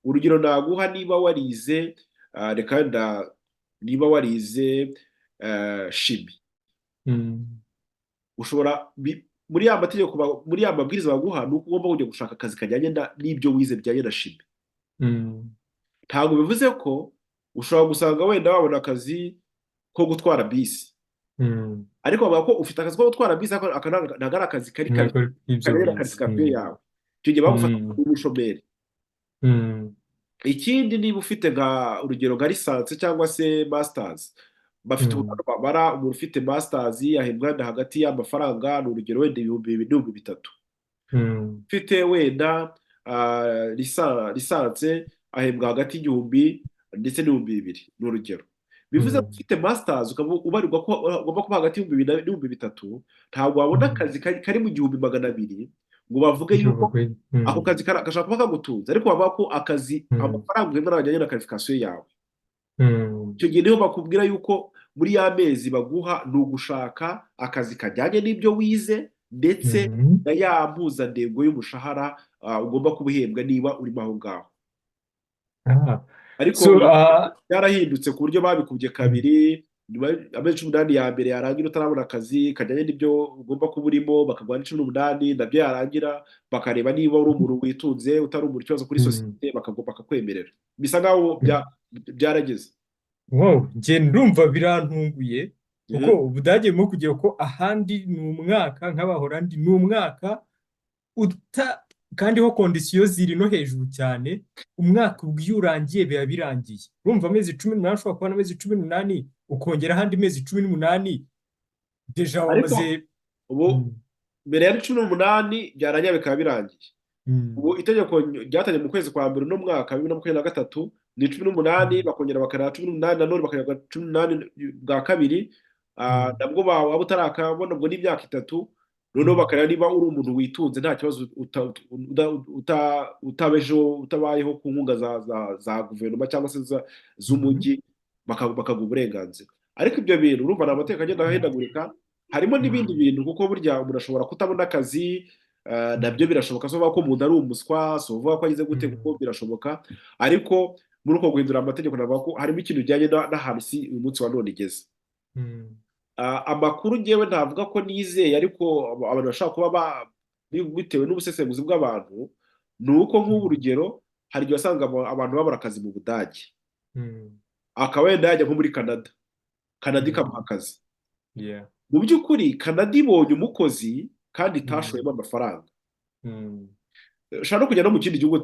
Urugero naguha, niba warize, reka wenda niba warize chimie. Ushobora muri ya mategeko muri ya mabwiriza baguha, ni uko ugomba kujya gushaka akazi kajyanye n'ibyo wize, bijyanye na chimie. Ntabwo bivuze ko ushobora gusanga wenda wabona akazi ko gutwara bisi, ariko bavuga ko ufite akazi ko gutwara bisi, ariko aka ntabwo ari akazi kari Ntabwo ibyo kajyanye na wize. qualification yawe. Icyo gihe bagufata nk'umushomeri. Ikindi, niba ufite nka urugero nka licence cyangwa se masters, bafite uburyo babara. Umuntu ufite masters ahembwa wenda hagati y'amafaranga, ni urugero, wenda 2000 n'ibihumbi 3000. Ufite wenda licence ahembwa hagati y'igihumbi ndetse n'ibihumbi 2000, ni urugero. Bivuze ko ufite masters ukaba ubarirwa ko ugomba kuba hagati y'ibihumbi 2000 n'ibihumbi 3000, ntabwo wabona akazi kari mu 1200 ngo bavuge yuko ako kazi gashobora kuba kagutunze, ariko bavuga ko akazi amafaranga uhembwa ntabwo ajyanye na qualification yawe. Icyo gihe niho bakubwira yuko muri ya mezi baguha ni ugushaka akazi kajyanye n'ibyo wize ndetse na ya mpuzandengo y'umushahara ugomba kuba uhembwa niba urimo aho ngaho. Ariko So, byarahindutse ku buryo babikubye kabiri. Nyuma amezi 18 ya mbere yarangira utarabona akazi kajyanye n'ibyo ugomba kuba urimo, bakaguha 18, nabyo yarangira bakareba niba uri umuntu witunze, utari umuntu ikibazo kuri sosiyete, bakakwemerera. Bisa nkaho byarageze. Wow, njye ndumva birantunguye, kuko Ubudage burimo kugira ko ahandi ni umwaka, nk'Abahorandi ni umwaka uta, kandi ho conditions ziri no hejuru cyane. Umwaka ubwo iyo urangiye biba birangiye. Urumva amezi 18, ushobora kubona amezi 18, ukongera ahandi mezi 18, déjà Ariko wamaze. ubu mbere ya 18 byarangira bikaba birangiye. Ubu itegeko ryatangiye mu kwezi kwa mbere uno mwaka 2023 ni 18, bakongera bakareba 18, nanone bakareba 18 bwa kabiri. Nabwo waba utarakabona, ubwo ni imyaka 3. Noneho bakareba niba uri umuntu witunze, nta kibazo, utabejeho, utabayeho ku nkunga za guverinoma cyangwa se z'umujyi, bakaguha uburenganzira. Ariko ibyo bintu urumva ni amategeko agenda ahindagurika, harimo n'ibindi bintu, kuko burya umuntu ashobora kutabona akazi, nabyo birashoboka. Si ukuvuga ko umuntu ari umuswa, si ukuvuga ko agize gute, kuko birashoboka. Ariko muri uko guhindura amategeko, navuga ko harimo ikintu kijyanye n'ahantu isi uyu munsi wa none igeze. Amakuru ngewe ntavuga ko nizeye, ariko abantu bashobora kuba bitewe n'ubusesenguzi bw'abantu, ni uko nk'ubu urugero hari igihe wasanga abantu babura akazi mu Budage, akaba wenda yajya nko muri Canada, Canada ikamuha akazi. Mu by'ukuri Canada ibonye umukozi kandi itashoyemo amafaranga. Ushobora no kujya no mu kindi gihugu,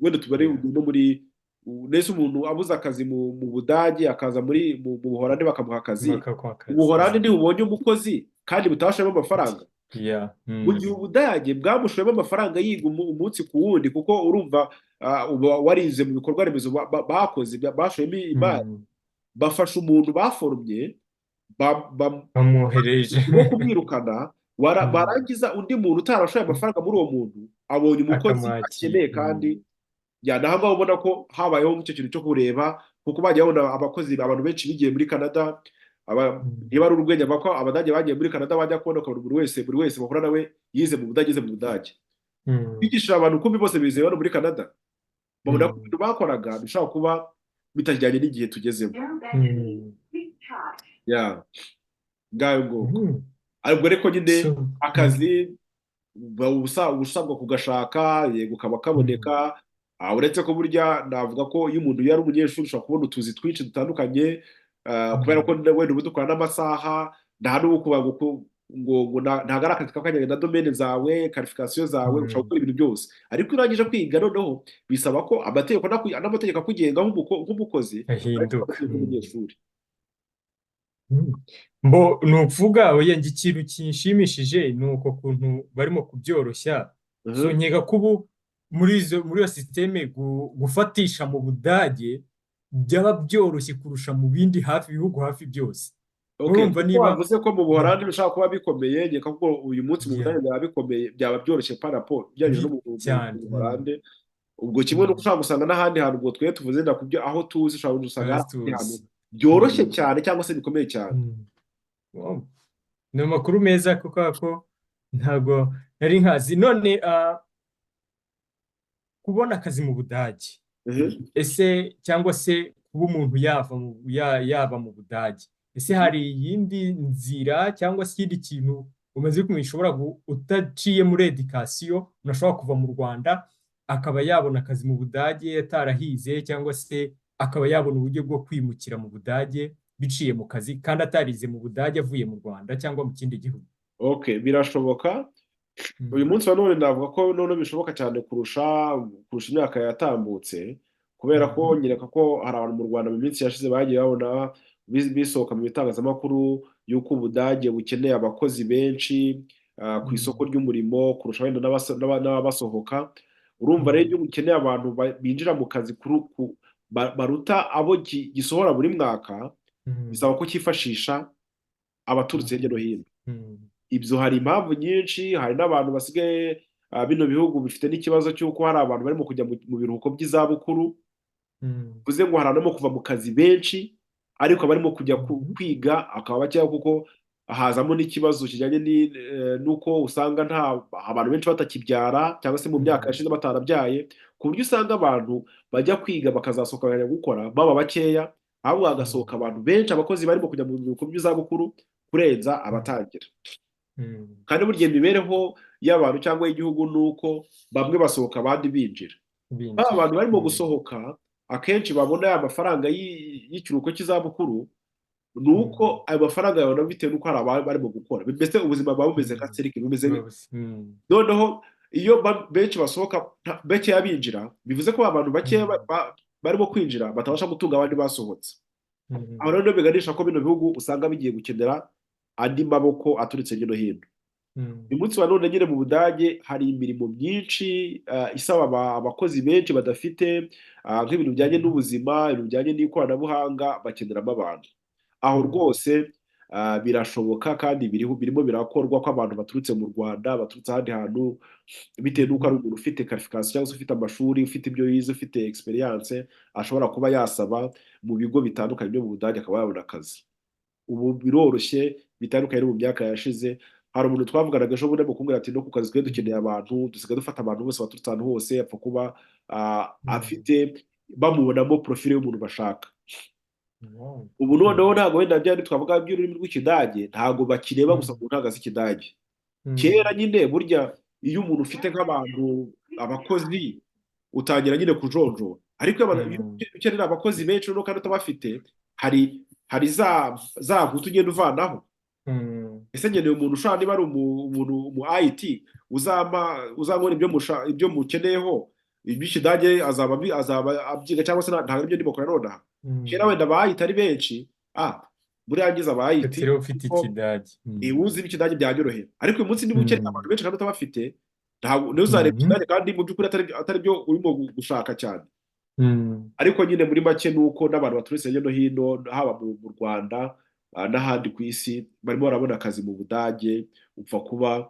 wenda tubare no muri mbese umuntu abuze akazi mu Budage akaza muri mu Buholandi bakamuha akazi. Bakaguha akazi. Ubuholandi ntibubonye umukozi kandi butashoyemo amafaranga, mu gihe Ubudage bwamushoyemo amafaranga yiga umunsi ku wundi, kuko urumva uba warize mu bikorwa remezo bakoze, bashoyemo imari. Bafasha umuntu baforumye Bamwohereje bo kumwirukana, barangiza undi muntu utarashoye amafaranga muri uwo muntu abonye umukozi akamwakira. akeneye. Kandi ya naho ngaho ubona ko habayeho nk'icyo kintu cyo kureba, kuko bagiye babona abakozi, abantu benshi bigiye muri Canada. Niba ari urwenya bavuga ko Abadage bagiye muri Canada, bajya kubona ukabona buri wese bahura nawe yize mu Budage, yize mu Budage. Bigishije abantu kumbi bose bizeye hano muri Canada, babona ko ibintu bakoraga bishobora kuba bitajyanye n'igihe tugezemo. Ya ngayo nguko. Ubwo ariko nyine So, akazi uba usabwa kugashaka, yego kaba kaboneka. Uretse ko burya navuga ko iyo umuntu yari umunyeshuri ushobora kubona utuzi twinshi dutandukanye, kubera ko wenda uba dukora n'amasaha, nta n'ubu kuba ngo ntabwo ari akazi kaba kajyanye na domaine zawe, qualification zawe. Ushobora gukora ibintu byose, ariko iyo urangije kwiga noneho bisaba ko amategeko n'amategeko akugenga nk'umukozi ariko ahinduka. amategeko y'umunyeshuri. Mbo ni ukuvuga, oya, njye ikintu kinshimishije ni uko kuntu barimo kubyoroshya. So nkeka ko ubu muri iyo système gufatisha mu Budage byaba byoroshye kurusha mu bindi hafi bihugu hafi byose. Okay, Urumva kuko niba wavuze ko mu Buholandi bishobora kuba bikomeye, nkeka ko uyu munsi mu Budage byaba bikomeye, byaba byoroshye par rapport ugereranyije no Cyane. mu Buholandi. Ubwo kimwe n'uko ushobora gusanga n'ahandi hantu, ubwo twe tuvuze na kubyo aho tuzi, ushobora gusanga aho hari ahandi hantu tuzi byoroshye cyane cyangwa se bikomeye cyane. Wow. Ni amakuru meza kuko ko ntabwo nari nkazi. None kubona akazi mu Budage, ese cyangwa se kuba umuntu yava mu yaba mu Budage, Ese hari iyindi nzira cyangwa se ikindi kintu umaze kumenya ushobora utaciye muri éducation, umuntu ashobora kuva mu Rwanda akaba yabona akazi mu Budage atarahize, cyangwa se akaba yabona uburyo bwo kwimukira mu Budage biciye mu kazi kandi atarize mu Budage, avuye mu Rwanda cyangwa mu kindi gihugu? Okay, birashoboka. Uyu munsi wa none navuga ko none bishoboka cyane kurusha imyaka yatambutse, kubera ko nyereka ko hari abantu mu Rwanda mu minsi yashize bagiye babona bisohoka mu bitangazamakuru yuko Ubudage bukeneye abakozi benshi ku isoko ry'umurimo kurusha wenda n'ababasohoka. Urumva rero, igihugu gikeneye abantu binjira mu kazi baruta abo gisohora buri mwaka, bisaba ko cyifashisha abaturutse hirya no hino. Ibyo hari impamvu nyinshi. Hari n'abantu basigaye, bino bihugu bifite n'ikibazo cy'uko hari abantu barimo kujya mu biruhuko by'izabukuru, bivuze ngo hari abarimo kuva mu kazi benshi, ariko abarimo kujya kwiga akaba bakeya, kuko hazamo n'ikibazo kijyanye n'uko usanga nta abantu benshi batakibyara, cyangwa se mu myaka yashize batarabyaye, ku buryo usanga abantu bajya kwiga bakazasohoka bakajya gukora baba bakeya, ahubwo hagasohoka abantu benshi, abakozi barimo kujya mu biruhuko by'izabukuru kurenza abatangira. Kandi burya imibereho y'abantu cyangwa y'igihugu ni uko bamwe basohoka abandi binjira. Ba Binjira. bantu barimo gusohoka akenshi babona ya mafaranga y'ikiruhuko cy'izabukuru, ni uko ayo mafaranga yabona bitewe n'uko hari abari barimo gukora. Mbese ubuzima buba bumeze nka cercle, bumeze noneho iyo benshi basohoka, bakeya binjira, bivuze ko abantu bakeya barimo kwinjira batabasha gutunga abandi basohotse. Aho rero biganisha ko bino bihugu usanga bigiye gukenera andi maboko aturutse hirya no hino. Uyu munsi wa none nyine mu Budage hari imirimo myinshi isaba abakozi benshi badafite, nk'ibintu bijyanye n'ubuzima, ibintu bijyanye n'ikoranabuhanga, bakeneramo abantu. Aho rwose birashoboka kandi biriho, birimo birakorwa ko abantu baturutse mu Rwanda, baturutse ahandi hantu, bitewe n'uko ari umuntu ufite qualification cyangwa se ufite amashuri, ufite ibyo yize, ufite experience, ashobora kuba yasaba mu bigo bitandukanye byo mu Budage akaba yabona akazi. Ubu biroroshye bitandukanye no mu myaka yashize. Hari umuntu twavuganaga ejo bundi arimo kumbwira ati: "No ku kazi twe dukeneye abantu, dusigaye dufata abantu bose baturutse ahantu hose, apfa kuba afite, bamubonamo profile y'umuntu bashaka." Ubu noneho ntabwo wenda bya bindi twavuga by'ururimi rw'Ikidage, ntabwo bakireba gusa ngo ntabwo azi Ikidage. Kera nyine burya iyo umuntu ufite nk'abantu, abakozi, utangira nyine kujonjora, ariko iyo ukenera abakozi benshi noneho kandi utabafite, hari za nkuta ugenda uvanaho. Ese nkeneye umuntu ushobora, niba ari umuntu umu IT uzampa, uzankora ibyo mukeneyeho, iby'Ikidage azaba abyiga, cyangwa se ntabwo aribyo ndimo kora nonaha. Kera wenda aba IT ari benshi, buriya ngize aba IT Gatire ufite kuko Ikidage. Uzi iby'Ikidage byanyorohera, ariko uyu munsi niba ukeneye abantu benshi kandi utabafite, ntabwo niyo uzareba Ikidage kandi mu by'ukuri atari byo urimo gushaka cyane. Ariko nyine muri make ni uko n'abantu baturutse hirya no hino, haba mu Rwanda n'ahandi ku isi, barimo barabona akazi mu Budage, upfa kuba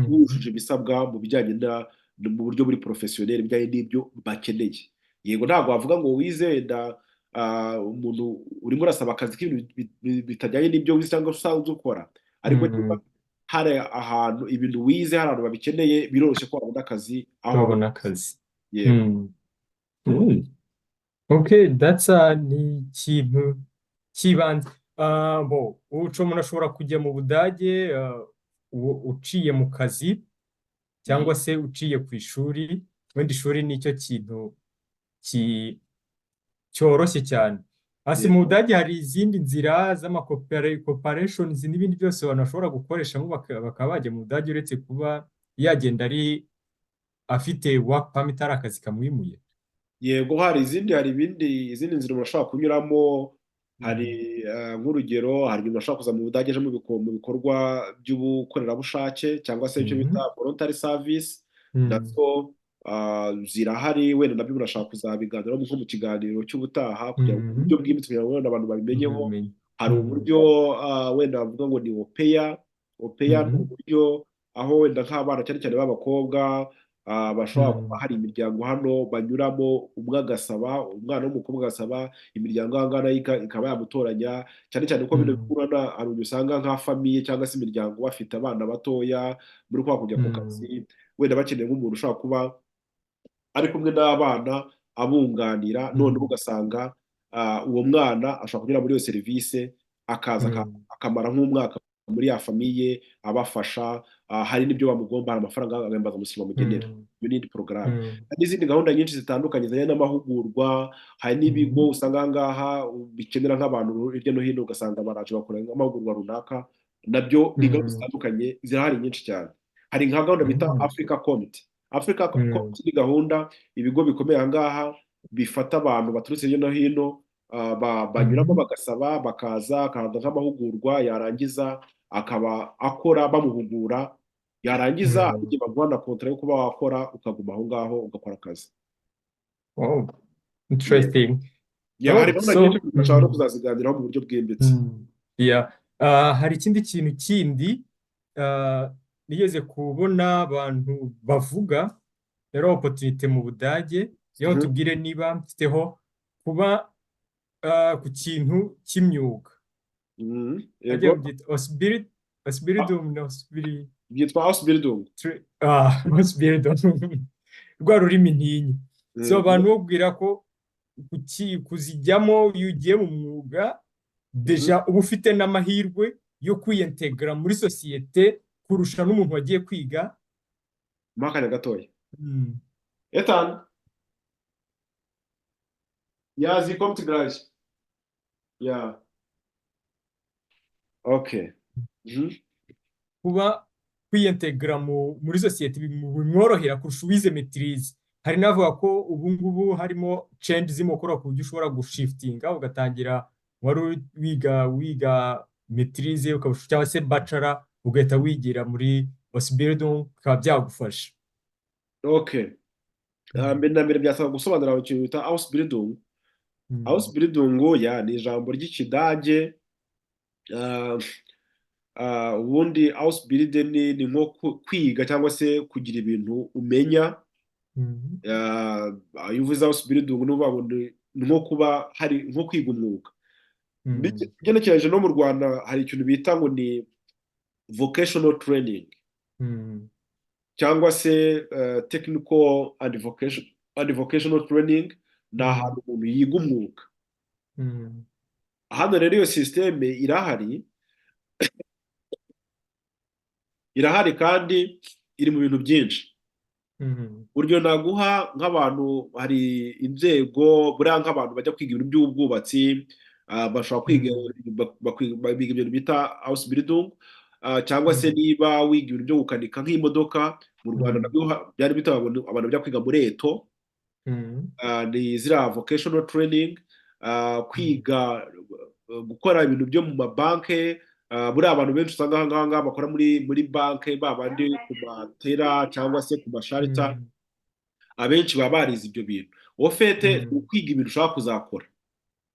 wujuje ibisabwa mu bijyanye na mu buryo buri professionnel, bijyanye n'ibyo bakeneye. Yego, ntabwo wavuga ngo wize wenda, umuntu urimo urasaba akazi k'ibintu bitajyanye n'ibyo wize cyangwa usanzwe ukora, ariko niba hari ahantu ibintu wize hari abantu babikeneye, biroroshye ko wabona akazi aho waba Wabona akazi. Yego. Okay, that's ni ikintu cy'ibanze. Bo, uco umuntu ashobora kujya mu Budage uciye mu kazi cyangwa se uciye ku ishuri. Wenda ishuri nicyo kintu cyoroshye cyane. Hasi mu Budage hari izindi nzira z'ama cooperations n'ibindi byose abantu bashobora gukoreshamo bakaba bajya mu Budage, uretse kuba yagenda ari afite work permit, ari akazi kamwimuye? Yego, hari izindi, hari ibindi, izindi nzira umuntu ashobora kunyuramo. Hari nk'urugero, hari ibintu ashobora kuza mu Budage aje mu bikorwa by'ubukorerabushake cyangwa se icyo bita voluntary service. Nazo zirahari, wenda nabyo umuntu ashobora kuzabiganiraho nko mu kiganiro cy'ubutaha kugira ngo uburyo bwimbitse, kugira ngo wenda abantu babimenyeho. Ubimenye. Hari uburyo wenda bavuga ngo ni au pair. Au pair ni uburyo aho wenda nk'abana, cyane cyane b'abakobwa, bashobora kuba hari imiryango hano banyuramo, umwe agasaba, umwana w'umukobwa agasaba imiryango aha ngaha, nayo ikaba yamutoranya, cyane cyane ko bino bikurana hari uburyo usanga nka famille cyangwa se imiryango bafite abana batoya muri kwa kujya ku kazi, wenda bakeneye nk'umuntu ushobora kuba ari kumwe n'abana abunganira, noneho ugasanga uwo mwana ashobora kunyura muri iyo serivisi. Akaza akamara nk'umwaka muri ya famille abafasha, hari n'ibyo bamugomba, hari amafaranga agahimbazamusyi bamugenera. Iyo ni indi porogaramu. Hari n'izindi gahunda nyinshi zitandukanye zijyanye n'amahugurwa. Hari n'ibigo usanga aha ngaha bikenera nk'abantu hirya no hino, ugasanga baraje bakora nk'amahugurwa runaka. Nabyo ni gahunda zitandukanye, zirahari nyinshi cyane. Hari nka gahunda bita Africa Committee. Africa Committee ni gahunda ibigo bikomeye aha ngaha bifata abantu baturutse hirya no hino, banyuramo bagasaba, bakaza akahabwa nk'amahugurwa, yarangiza akaba akora bamuhugura, yarangiza igihe baguha na contrat yo kuba wakora, ukaguma aho ngaho ugakora akazi. Wow, interesting. Yeah, hari Oh, gahunda so nyinshi bashobora no kuzaziganiraho mu buryo bwimbitse. Yeah. Hari ikindi kintu kindi nigeze kubona abantu bavuga rero, opportunité mu Budage, iyo tubwire niba mfiteho kuba ku kintu cy'imyuga. Hagiye babyita Ausbildung na Ausbildung. Byitwa Ausbildung. Ausbildung, rwa rurimi ntinya. So abantu babwira ko kuzijyamo, iyo ugiye mu mwuga, déjà uba ufite n'amahirwe yo kwiyentegara muri sosiyete kurusha n'umuntu wagiye kwiga. Mpa akanya gatoya. Ethan, ja, sie kommt gleich. Ja, okay. Kuba kwiyentegara muri sosiyete bimworohera kurusha uwize maîtrise. Hari n'abavuga ko ubu ngubu harimo change zirimo gukora ku buryo ushobora gushiftinga, ugatangira wari wiga maîtrise cyangwa se bachelor, ugahita wigira muri Ausbildung, bikaba byagufasha. Okay. Mbere na mbere byasaba gusobanura ikintu bita Ausbildung. Ausbildung ya ni ijambo ry'Ikidage. Ubundi Ausbilden ni nko kwiga cyangwa se kugira ibintu umenya. Iyo uvuze Ausbildung, ni ukuvuga ngo ni nko kuba hari nko kwiga umwuga. Ugenekereje no mu Rwanda hari ikintu bita ngo ni vocational training cyangwa se technical and vocational training, ni ahantu umuntu yiga umwuga. Hano rero iyo système irahari, irahari kandi iri mu bintu byinshi. Urugero naguha nk'abantu, hari inzego buriya nk'abantu bajya kwiga ibintu by'ubwubatsi, bashobora kwiga biga ibintu bita Ausbildung, cyangwa se niba wiga ibintu byo gukanika nk'imodoka mu Rwanda, nabyo byari bita abantu bajya kwiga muri ETO, ni ziriya vocational training, kwiga gukora ibintu byo mu mabanki. Buriya abantu benshi usanga aha ngaha bakora muri banki, ba bandi ku ma teller cyangwa se ku ma Schalter, abenshi baba barize ibyo bintu. Au fait, ni ukwiga ibintu ushobora kuzakora,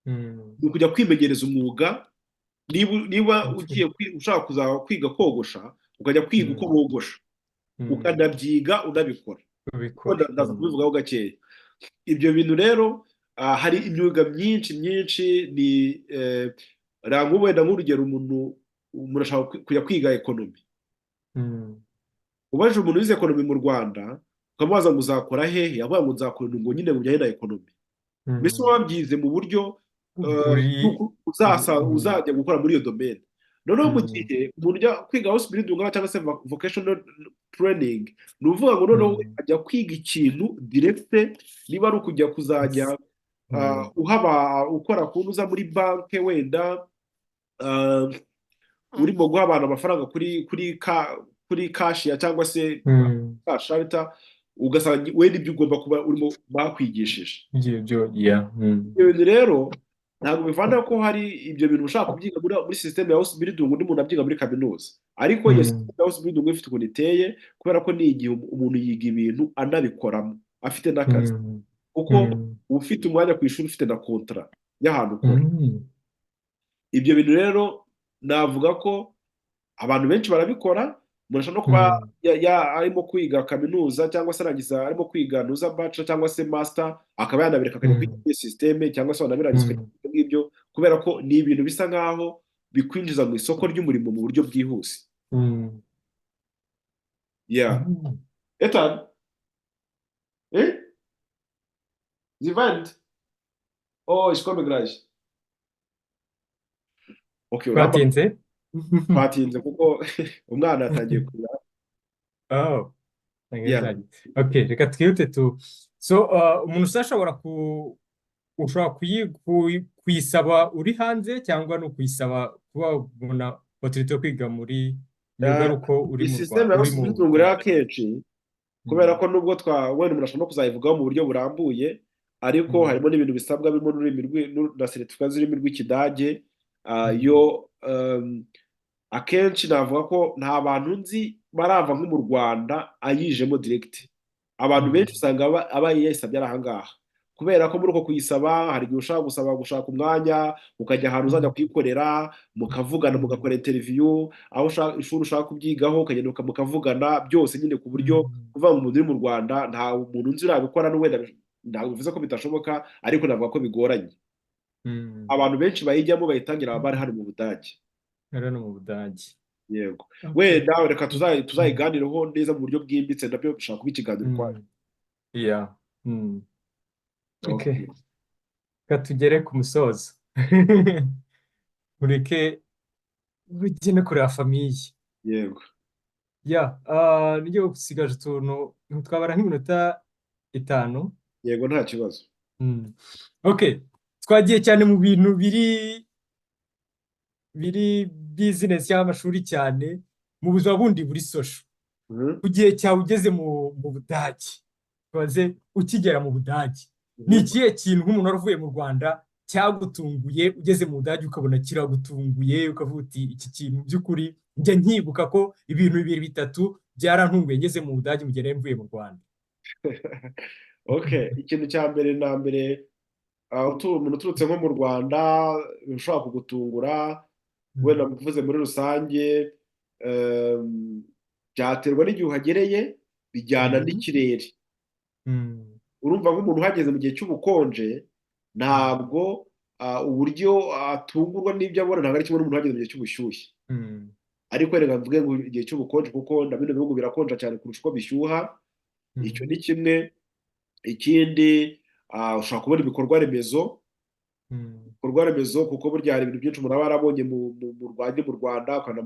ni ukujya kwimenyereza umwuga. Niba ugiye ushaka kuzaba kwiga kogosha, ukajya kwiga uko bogosha, ukanabyiga unabikora. Kuko Ubikora. ndaza kubivugaho gakeya ibyo bintu rero. Hari imyuga myinshi myinshi. Ni ranga wenda nk'urugero, umuntu ashaka kujya kwiga économie. Ubajije umuntu wize économie mu Rwanda, ukamubaza ngo uzakora hehe, yavuga ngo nzakora ibintu ngo nyine bujyanye na économie. Mbese wabyize mu buryo uri bw'uko uzajya gukora muri iyo domaine. Noneho mu gihe umuntu ujya kwiga Ausbildung cyangwa se vocational training, ni ukuvuga ngo noneho we ajya kwiga ikintu direct, niba ari ukujya kuzajya uhaba ukora ku uza muri banki wenda, urimo guha abantu amafaranga kuri cashier cyangwa se ka Schalter, ugasanga wenda ibyo ugomba kuba urimo bakwigishije. Ibyo, yeah. Ibyo bintu rero ntabwo bivana ko hari ibyo bintu ushaka kubyiga muri système ya Ausbildung, undi muntu abyiga muri kaminuza. Ariko iyo système ya Ausbildung ifite ukuntu iteye, kubera ko ni igihe umuntu yiga ibintu anabikoramo afite n'akazi, kuko uba ufite umwanya ku ishuri, ufite na contrat y'ahantu ukora. Ibyo bintu rero navuga ko abantu benshi barabikora. Umuntu ashobora no kuba arimo kwiga kaminuza cyangwa se arangiza arimo kwiga nuza bachelor cyangwa se master, akaba yanabireka akajya kwiga iyo système, cyangwa se wanabirangiza ukajya kwiga ngibyo, kubera ko ni ibintu bisa nkaho bikwinjiza mu isoko ry'umurimo mu buryo bwihuse. Yeah. Ethan, eh, sie weint. Oh, ich komme gleich. Okay, uramba. Twatinze. Twatinze kuko umwana yatangiye kurira. Oh. Yeah. Okay, reka twihute tu. So umuntu usashobora ku ushobora kuyisaba uri hanze cyangwa ni ukuyisaba kuba wabona opportunity yo kwiga muri nyubwo ari uko uri Iyi mu système Rwanda, uri mu rero Budage? Akenshi kubera ko nubwo twa wenda umuntu ashobora no kuzayivugaho mu buryo burambuye, ariko harimo n'ibintu bisabwa birimo n'ururimi na certificat z'ururimi rw'Ikidage. Yo akenshi navuga ko nta bantu nzi barava nko mu Rwanda ayijemo direct. Abantu benshi usanga aba yayisabye ari ahangaha, kubera ko muri uko kuyisaba hari igihe ushaka gusaba gushaka umwanya, ukajya ahantu uzajya kuyikorera, mukavugana, mugakora interview, aho ushaka ishuri ushaka kubyigaho, ukagenda mukavugana byose nyine, ku buryo kuvuga ngo umuntu uri mu Rwanda, nta muntu nzi urabikora. N'uwenda ntabwo bivuze ko bidashoboka, ariko navuga ko bigoranye. Abantu benshi bayijyamo bayitangira baba bari hano mu Budage. Hano mu Budage. Yego. Okay. Wenda reka tuzayiganireho neza mu buryo bwimbitse, nabyo bishobora kuba ikiganiro ukwayo. Yeah. Okay. Okay. Reka tugere ku musozo, ureke ujye no kureba famille. Yego. Yeah, nijye usigaje utuntu twabara nk'iminota 5. Yego, nta kibazo. Okay, twagiye cyane mu bintu biri business cyangwa amashuri cyane, mu buzima bundi buri social. Ku gihe cyawe ugeze mu Budage, tubaze ukigera mu Budage, ni ikihe kintu nk'umuntu wari uvuye mu Rwanda cyagutunguye ugeze mu Budage, ukabona kiragutunguye, ukavuga uti: "Iki kintu mu by'ukuri njya nkibuka ko ibintu bibiri bitatu byarantunguye ngeze mu Budage mu gihe nari mvuye mu Rwanda"? Okay, ikintu cya mbere na mbere, umuntu uturutse nko mu Rwanda ushobora kugutungura, wenda mvuze muri rusange, byaterwa n'igihe uhagereye, bijyana n'ikirere. Urumva nk'umuntu uhageze mu gihe cy'ubukonje, ntabwo uburyo atungurwa n'ibyo abona ntabwo ari kimwe n'umuntu uhageze mu gihe cy'ubushyuhe. Ariko reka mvuge ngo igihe cy'ubukonje, kuko na bino bihugu birakonja cyane kurusha uko bishyuha. Icyo ni kimwe. Ikindi, ushobora kubona ibikorwa remezo. Ibikorwa remezo, kuko burya hari ibintu byinshi umuntu aba yarabonye mu Rwanda, ukabona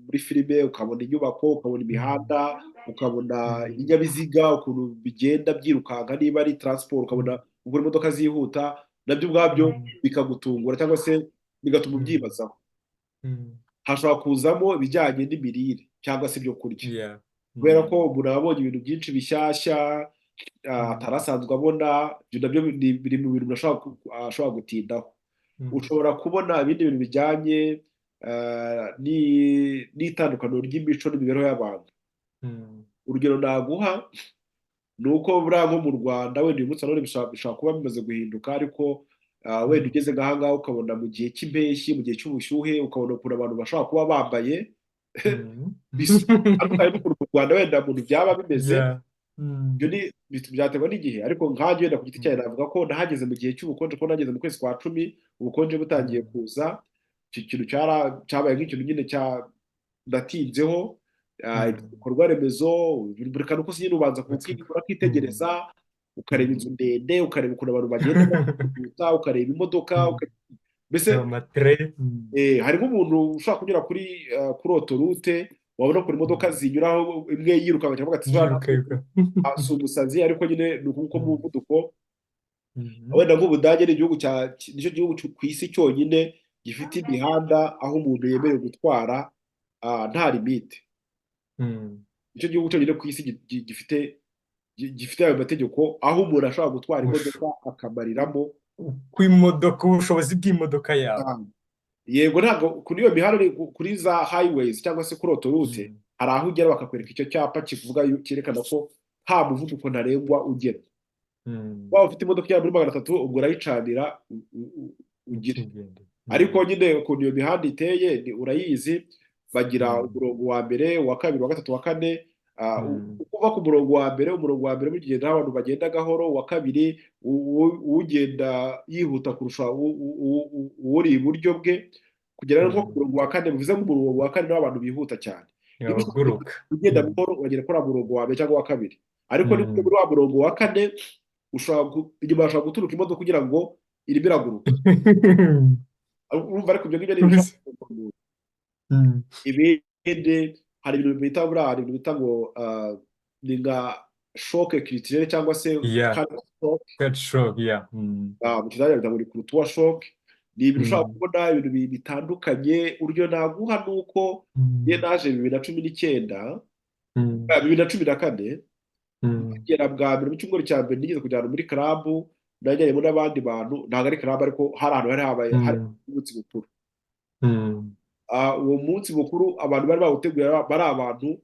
muri filime, ukabona inyubako, ukabona imihanda, ukabona ibinyabiziga ukuntu bigenda byirukanka, niba ari transport, ukabona ukuntu imodoka zihuta, nabyo ubwabyo bikagutungura cyangwa se bigatuma ubyibazaho. Hashobora kuzamo ibijyanye n'imirire cyangwa se ibyo kurya, kubera ko umuntu aba abonye ibintu byinshi bishyashya atari asanzwe abona. Ibyo nabyo biri mu bintu umuntu ashobora gutindaho. Ushobora kubona ibindi bintu bijyanye n'itandukaniro ry'imico n'imibereho y'abantu. Urugero naguha ni uko buriya nko mu Rwanda, wenda uyu munsi nanone bishobora kuba bimaze guhinduka, ariko wenda ugeze nk'aha ngaha ukabona mu gihe cy'impeshyi, mu gihe cy'ubushyuhe, ukabona ukuntu abantu bashobora kuba bambaye bitandukanye n'ukuntu mu Rwanda wenda muntu byaba bimeze. Ibyo ni byaterwa n'igihe, ariko nkanjye wenda ku giti cyanjye navuga ko nahageze mu gihe cy'ubukonje, ko nahageze mu kwezi kwa 10 ubukonje butangiye kuza. Icyo kintu cyabaye nk'ikintu nyine cya ndatinzeho. Ibikorwa remezo, buri kantu kose nyine ubanza urakitegereza, ukareba inzu ndende, ukareba ukuntu abantu bagenda bihuta, ukareba imodoka, mbese amatere. Hari nk'umuntu ushobora kunyura kuri autoroute, wabona ukuntu imodoka zinyuraho imwe yirukanka cyangwa ati Yiruka yiruka. Si umusazi, ariko nyine ni ukuko muvuduko. Wenda nk'Ubudage ni igihugu cya nicyo gihugu ku isi cyonyine gifite imihanda aho umuntu yemerewe gutwara nta limite. Nicyo gihugu cyonyine ku isi gifite ayo mategeko, aho umuntu ashobora gutwara imodoka akamariramo. Ku imodoka, ubushobozi bw'imodoka yawe. Yego, ntabwo kuri iyo mihanda, kuri za highways cyangwa se kuri autoroute, hari aho ugera bakakwereka icyo cyapa kivuga cyerekana ko nta muvuduko ntarengwa ugera. Waba ufite imodoka igera muri 300, ubwo urayicanira ugire. Ukigenda. Ariko nyine ukuntu iyo mihanda iteye ni urayizi, bagira umurongo wa mbere, uwa kabiri, uwa gatatu, uwa kane. Uko uva ku murongo wa mbere, umurongo wa mbere ugenda abantu bagenda gahoro, uwa kabiri ugenda yihuta kurusha uri iburyo bwe, kugera nko ku murongo wa kane. Bivuze ngo umurongo wa kane niwo abantu bihuta cyane. Niba ushaka Abaguruka. ugenda buhoro, uragenda kuri wa murongo wa mbere cyangwa uwa kabiri, ariko niba uri muri wa murongo wa kane, ushobora inyuma hashobora guturuka imodoka kugira ngo irimo iraguruka. Urumva, ariko ibyo ngibyo ni ibintu ushobora kumenya. Ibindi, hari ibintu bita buriya, hari ibintu bita ngo ni nka choc culturel cyangwa se culture shock. Culture shock, yeah. Mu kidage bita ngo ni Kulturschock. Ni ibintu ushobora kubona ibintu bitandukanye. Urugero naguha ni uko iyo naje 2019, 2014, ngera bwa mbere mu cyumweru cya mbere nigeze kujyana muri club, najyanyemo n'abandi bantu, ntabwo ari club ariko hari ahantu hari habaye hari umunsi mukuru. Uwo munsi mukuru abantu bari bawuteguye bari abantu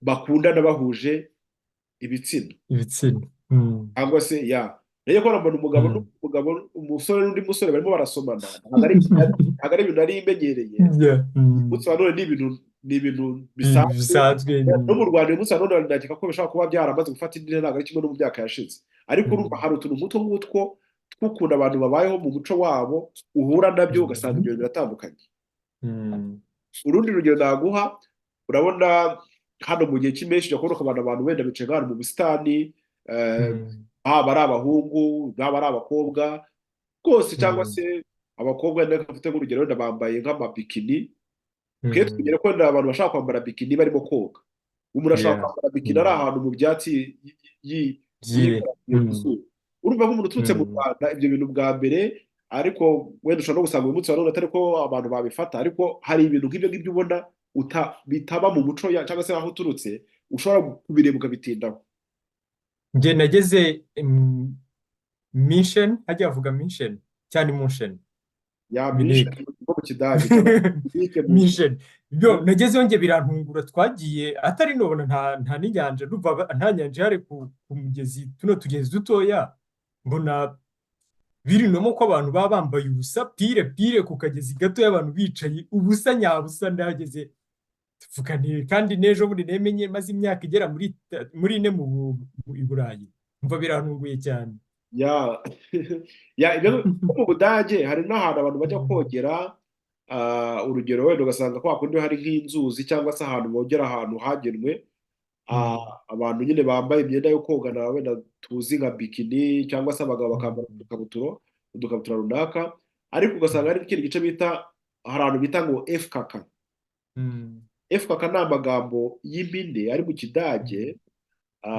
bakundana bahuje ibitsina. Ibitsina. Cyangwa se ya nayo ko mbona umugabo n'umugabo, umusore n'undi musore barimo barasomana, ntabwo ari ibintu nari menyereye. Umunsi wa none ni ibintu bisanzwe. Bisanzwe. No mu Rwanda uyu munsi wa none ndakeka ko bishobora kuba byaramaze gufata indi ntera, ntabwo ari kimwe no mu myaka yashize, ariko urumva hari utuntu nk'utwo ngutwo tw'ukuntu abantu babayeho mu muco wabo uhura nabyo, ugasanga ibyo bintu biratandukanye. Urundi rugero naguha, urabona hano mu gihe cy'impeshyi ujya kubona ukabona abantu wenda bicaye nk'ahantu mu busitani, haba ari abahungu, haba ari abakobwa rwose, cyangwa se abakobwa wenda mfite nk'urugero wenda bambaye nk'amabikini. Twe twigera ko wenda abantu bashaka kwambara bikini barimo koga, umuntu ashobora kwambara bikini ari ahantu mu byatsi yikaragiye ku zuba. Urumva nk'umuntu uturutse mu Rwanda ibyo bintu bwa mbere, ariko wenda ushobora no gusanga uyu munsi wa none atari ko abantu babifata, ariko hari ibintu nk'ibyo ngibyo ubona bitaba mu muco cyangwa se aho uturutse, ushobora kubireba ukabitindaho. Njye nageze München, hajya bavuga München cyane München. Ya, Munich. München nko mu Kidage cyangwa Munich mu München. Byo nagezeyo njye birantungura, twagiye atari nobona nta n'inyanja, ndumva nta nyanja ihari ku mugezi, tuno tugezi dutoya, mbona birinomo ko abantu baba bambaye ubusa pire pire ku kagezi gatoya, abantu bicaye ubusa nyabusa. Ndahageze tuvuga nti kandi n'ejo bundi nemenye maze imyaka igera muri 4 i Burayi, mva birantunguye cyane. Ya, ibyo nko mu Budage hari n'ahantu abantu bajya kogera, urugero wenda ugasanga kwa kundi hari nk'inzuzi cyangwa se ahantu bogera, ahantu hagenwe, abantu nyine bambaye imyenda yo kogana wenda tuzi nka bikini, cyangwa se abagabo bakambara udukabutura runaka, ariko ugasanga hari ikindi gice bita, hari ahantu bita ngo FKK. FKK ni amagambo y'impine ari mu Kidage.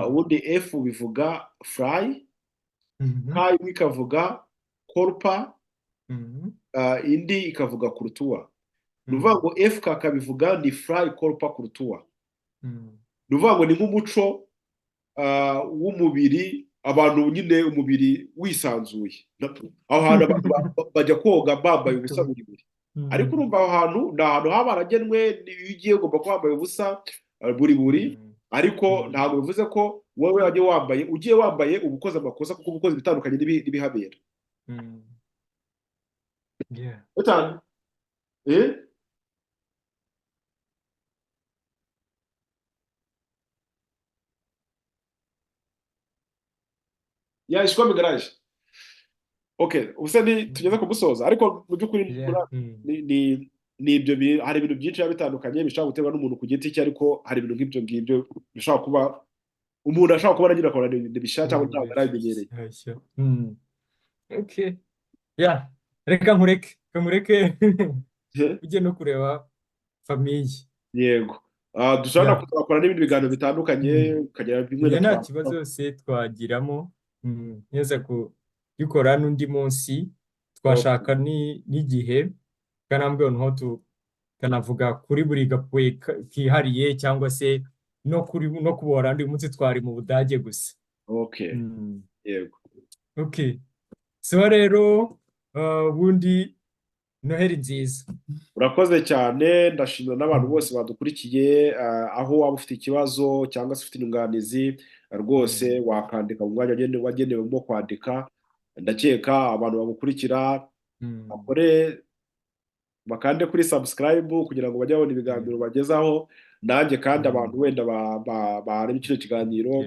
Ubundi F bivuga frei, K imwe ikavuga Körper, indi ikavuga Kultur. Ni ukuvuga ngo FKK bivuga ni frei Körper Kultur. Ni ukuvuga ngo ni nk'umuco w'umubiri, abantu nyine umubiri wisanzuye. Aho hantu abantu bajya koga bambaye ubusa buri buri, ariko urumva aho hantu ni ahantu haba haragenwe, iyo ugiye ugomba kuba wambaye ubusa buri buri, ariko ntabwo bivuze ko wowe wajya wambaye, ugiye wambaye uba ukoze amakosa, kuko uba ukoze ibitandukanye n'ibihabera. Gatanu. Eh? Ya, ich komme gleich. Okay, ubuse ni tugeze ku musozo, ariko mu by'ukuri ni ibyo hari ibintu byinshi biba bitandukanye bishobora guterwa n'umuntu ku giti cye, ariko hari ibintu nk'ibyo ngibyo bishobora kuba umuntu ashobora kubona nyine akabona ni bishya cyangwa ntabwo arabimenyereye. Bishyashya. Okay. Yeah. Reka nkureke. Reka nkureke ujye no kureba famille. Yego. Dushobora no kuzakora n'ibindi biganiro bitandukanye, ukagira bimwe Njye na nta kibazo yose twagiramo. Neza kubikora n'undi munsi twashaka n'igihe kanambwe noneho tukanavuga kuri buri gapuwe kihariye, cyangwa se no kuri no kubora undi munsi twari mu Budage gusa. Okay. Yego. Okay. So rero ubundi Noheli nziza. Urakoze cyane, ndashimira n'abantu bose badukurikiye. Aho waba ufite ikibazo cyangwa se ufite inyunganizi, rwose wakandika mu mwanya wagenewemo kwandika. Ndakeka abantu bagukurikira bakore bakande kuri subscribe kugira ngo bajye babona ibiganiro bagezaho. Nanjye kandi abantu wenda bareba kino kiganiro,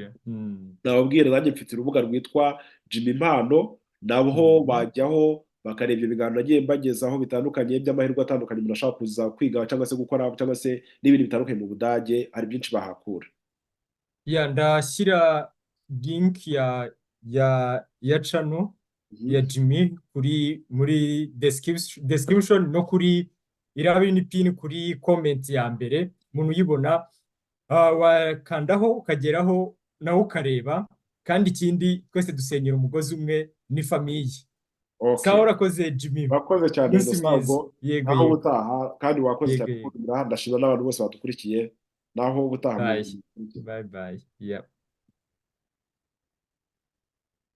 nababwira nanjye mfite urubuga rwitwa Jimmy Impano, nabo bajyaho bakareba ibyo biganiro nagiye mbagezaho bitandukanye by'amahirwe atandukanye umuntu ashobora kuza kwiga cyangwa se gukora cyangwa se n'ibindi bitandukanye mu Budage, hari byinshi bahakura. Ya, ndashyira link ya channel. Ya Jimmy kuri muri description no kuri iraba ni pin kuri comment ya mbere, umuntu uyibona wakandaho ukageraho nawe ukareba. Kandi ikindi, twese dusenyera umugozi umwe, ni famille. Sawa, urakoze Jimmy. Wakoze cyane. Umunsi mwiza. Innocent. Yego. Naho Yego. ubutaha, kandi wakoze cyane Yego. kundumira. Ndashimira n'abantu bose badukurikiye. Naho ubutaha. Bye bye bye, yeah.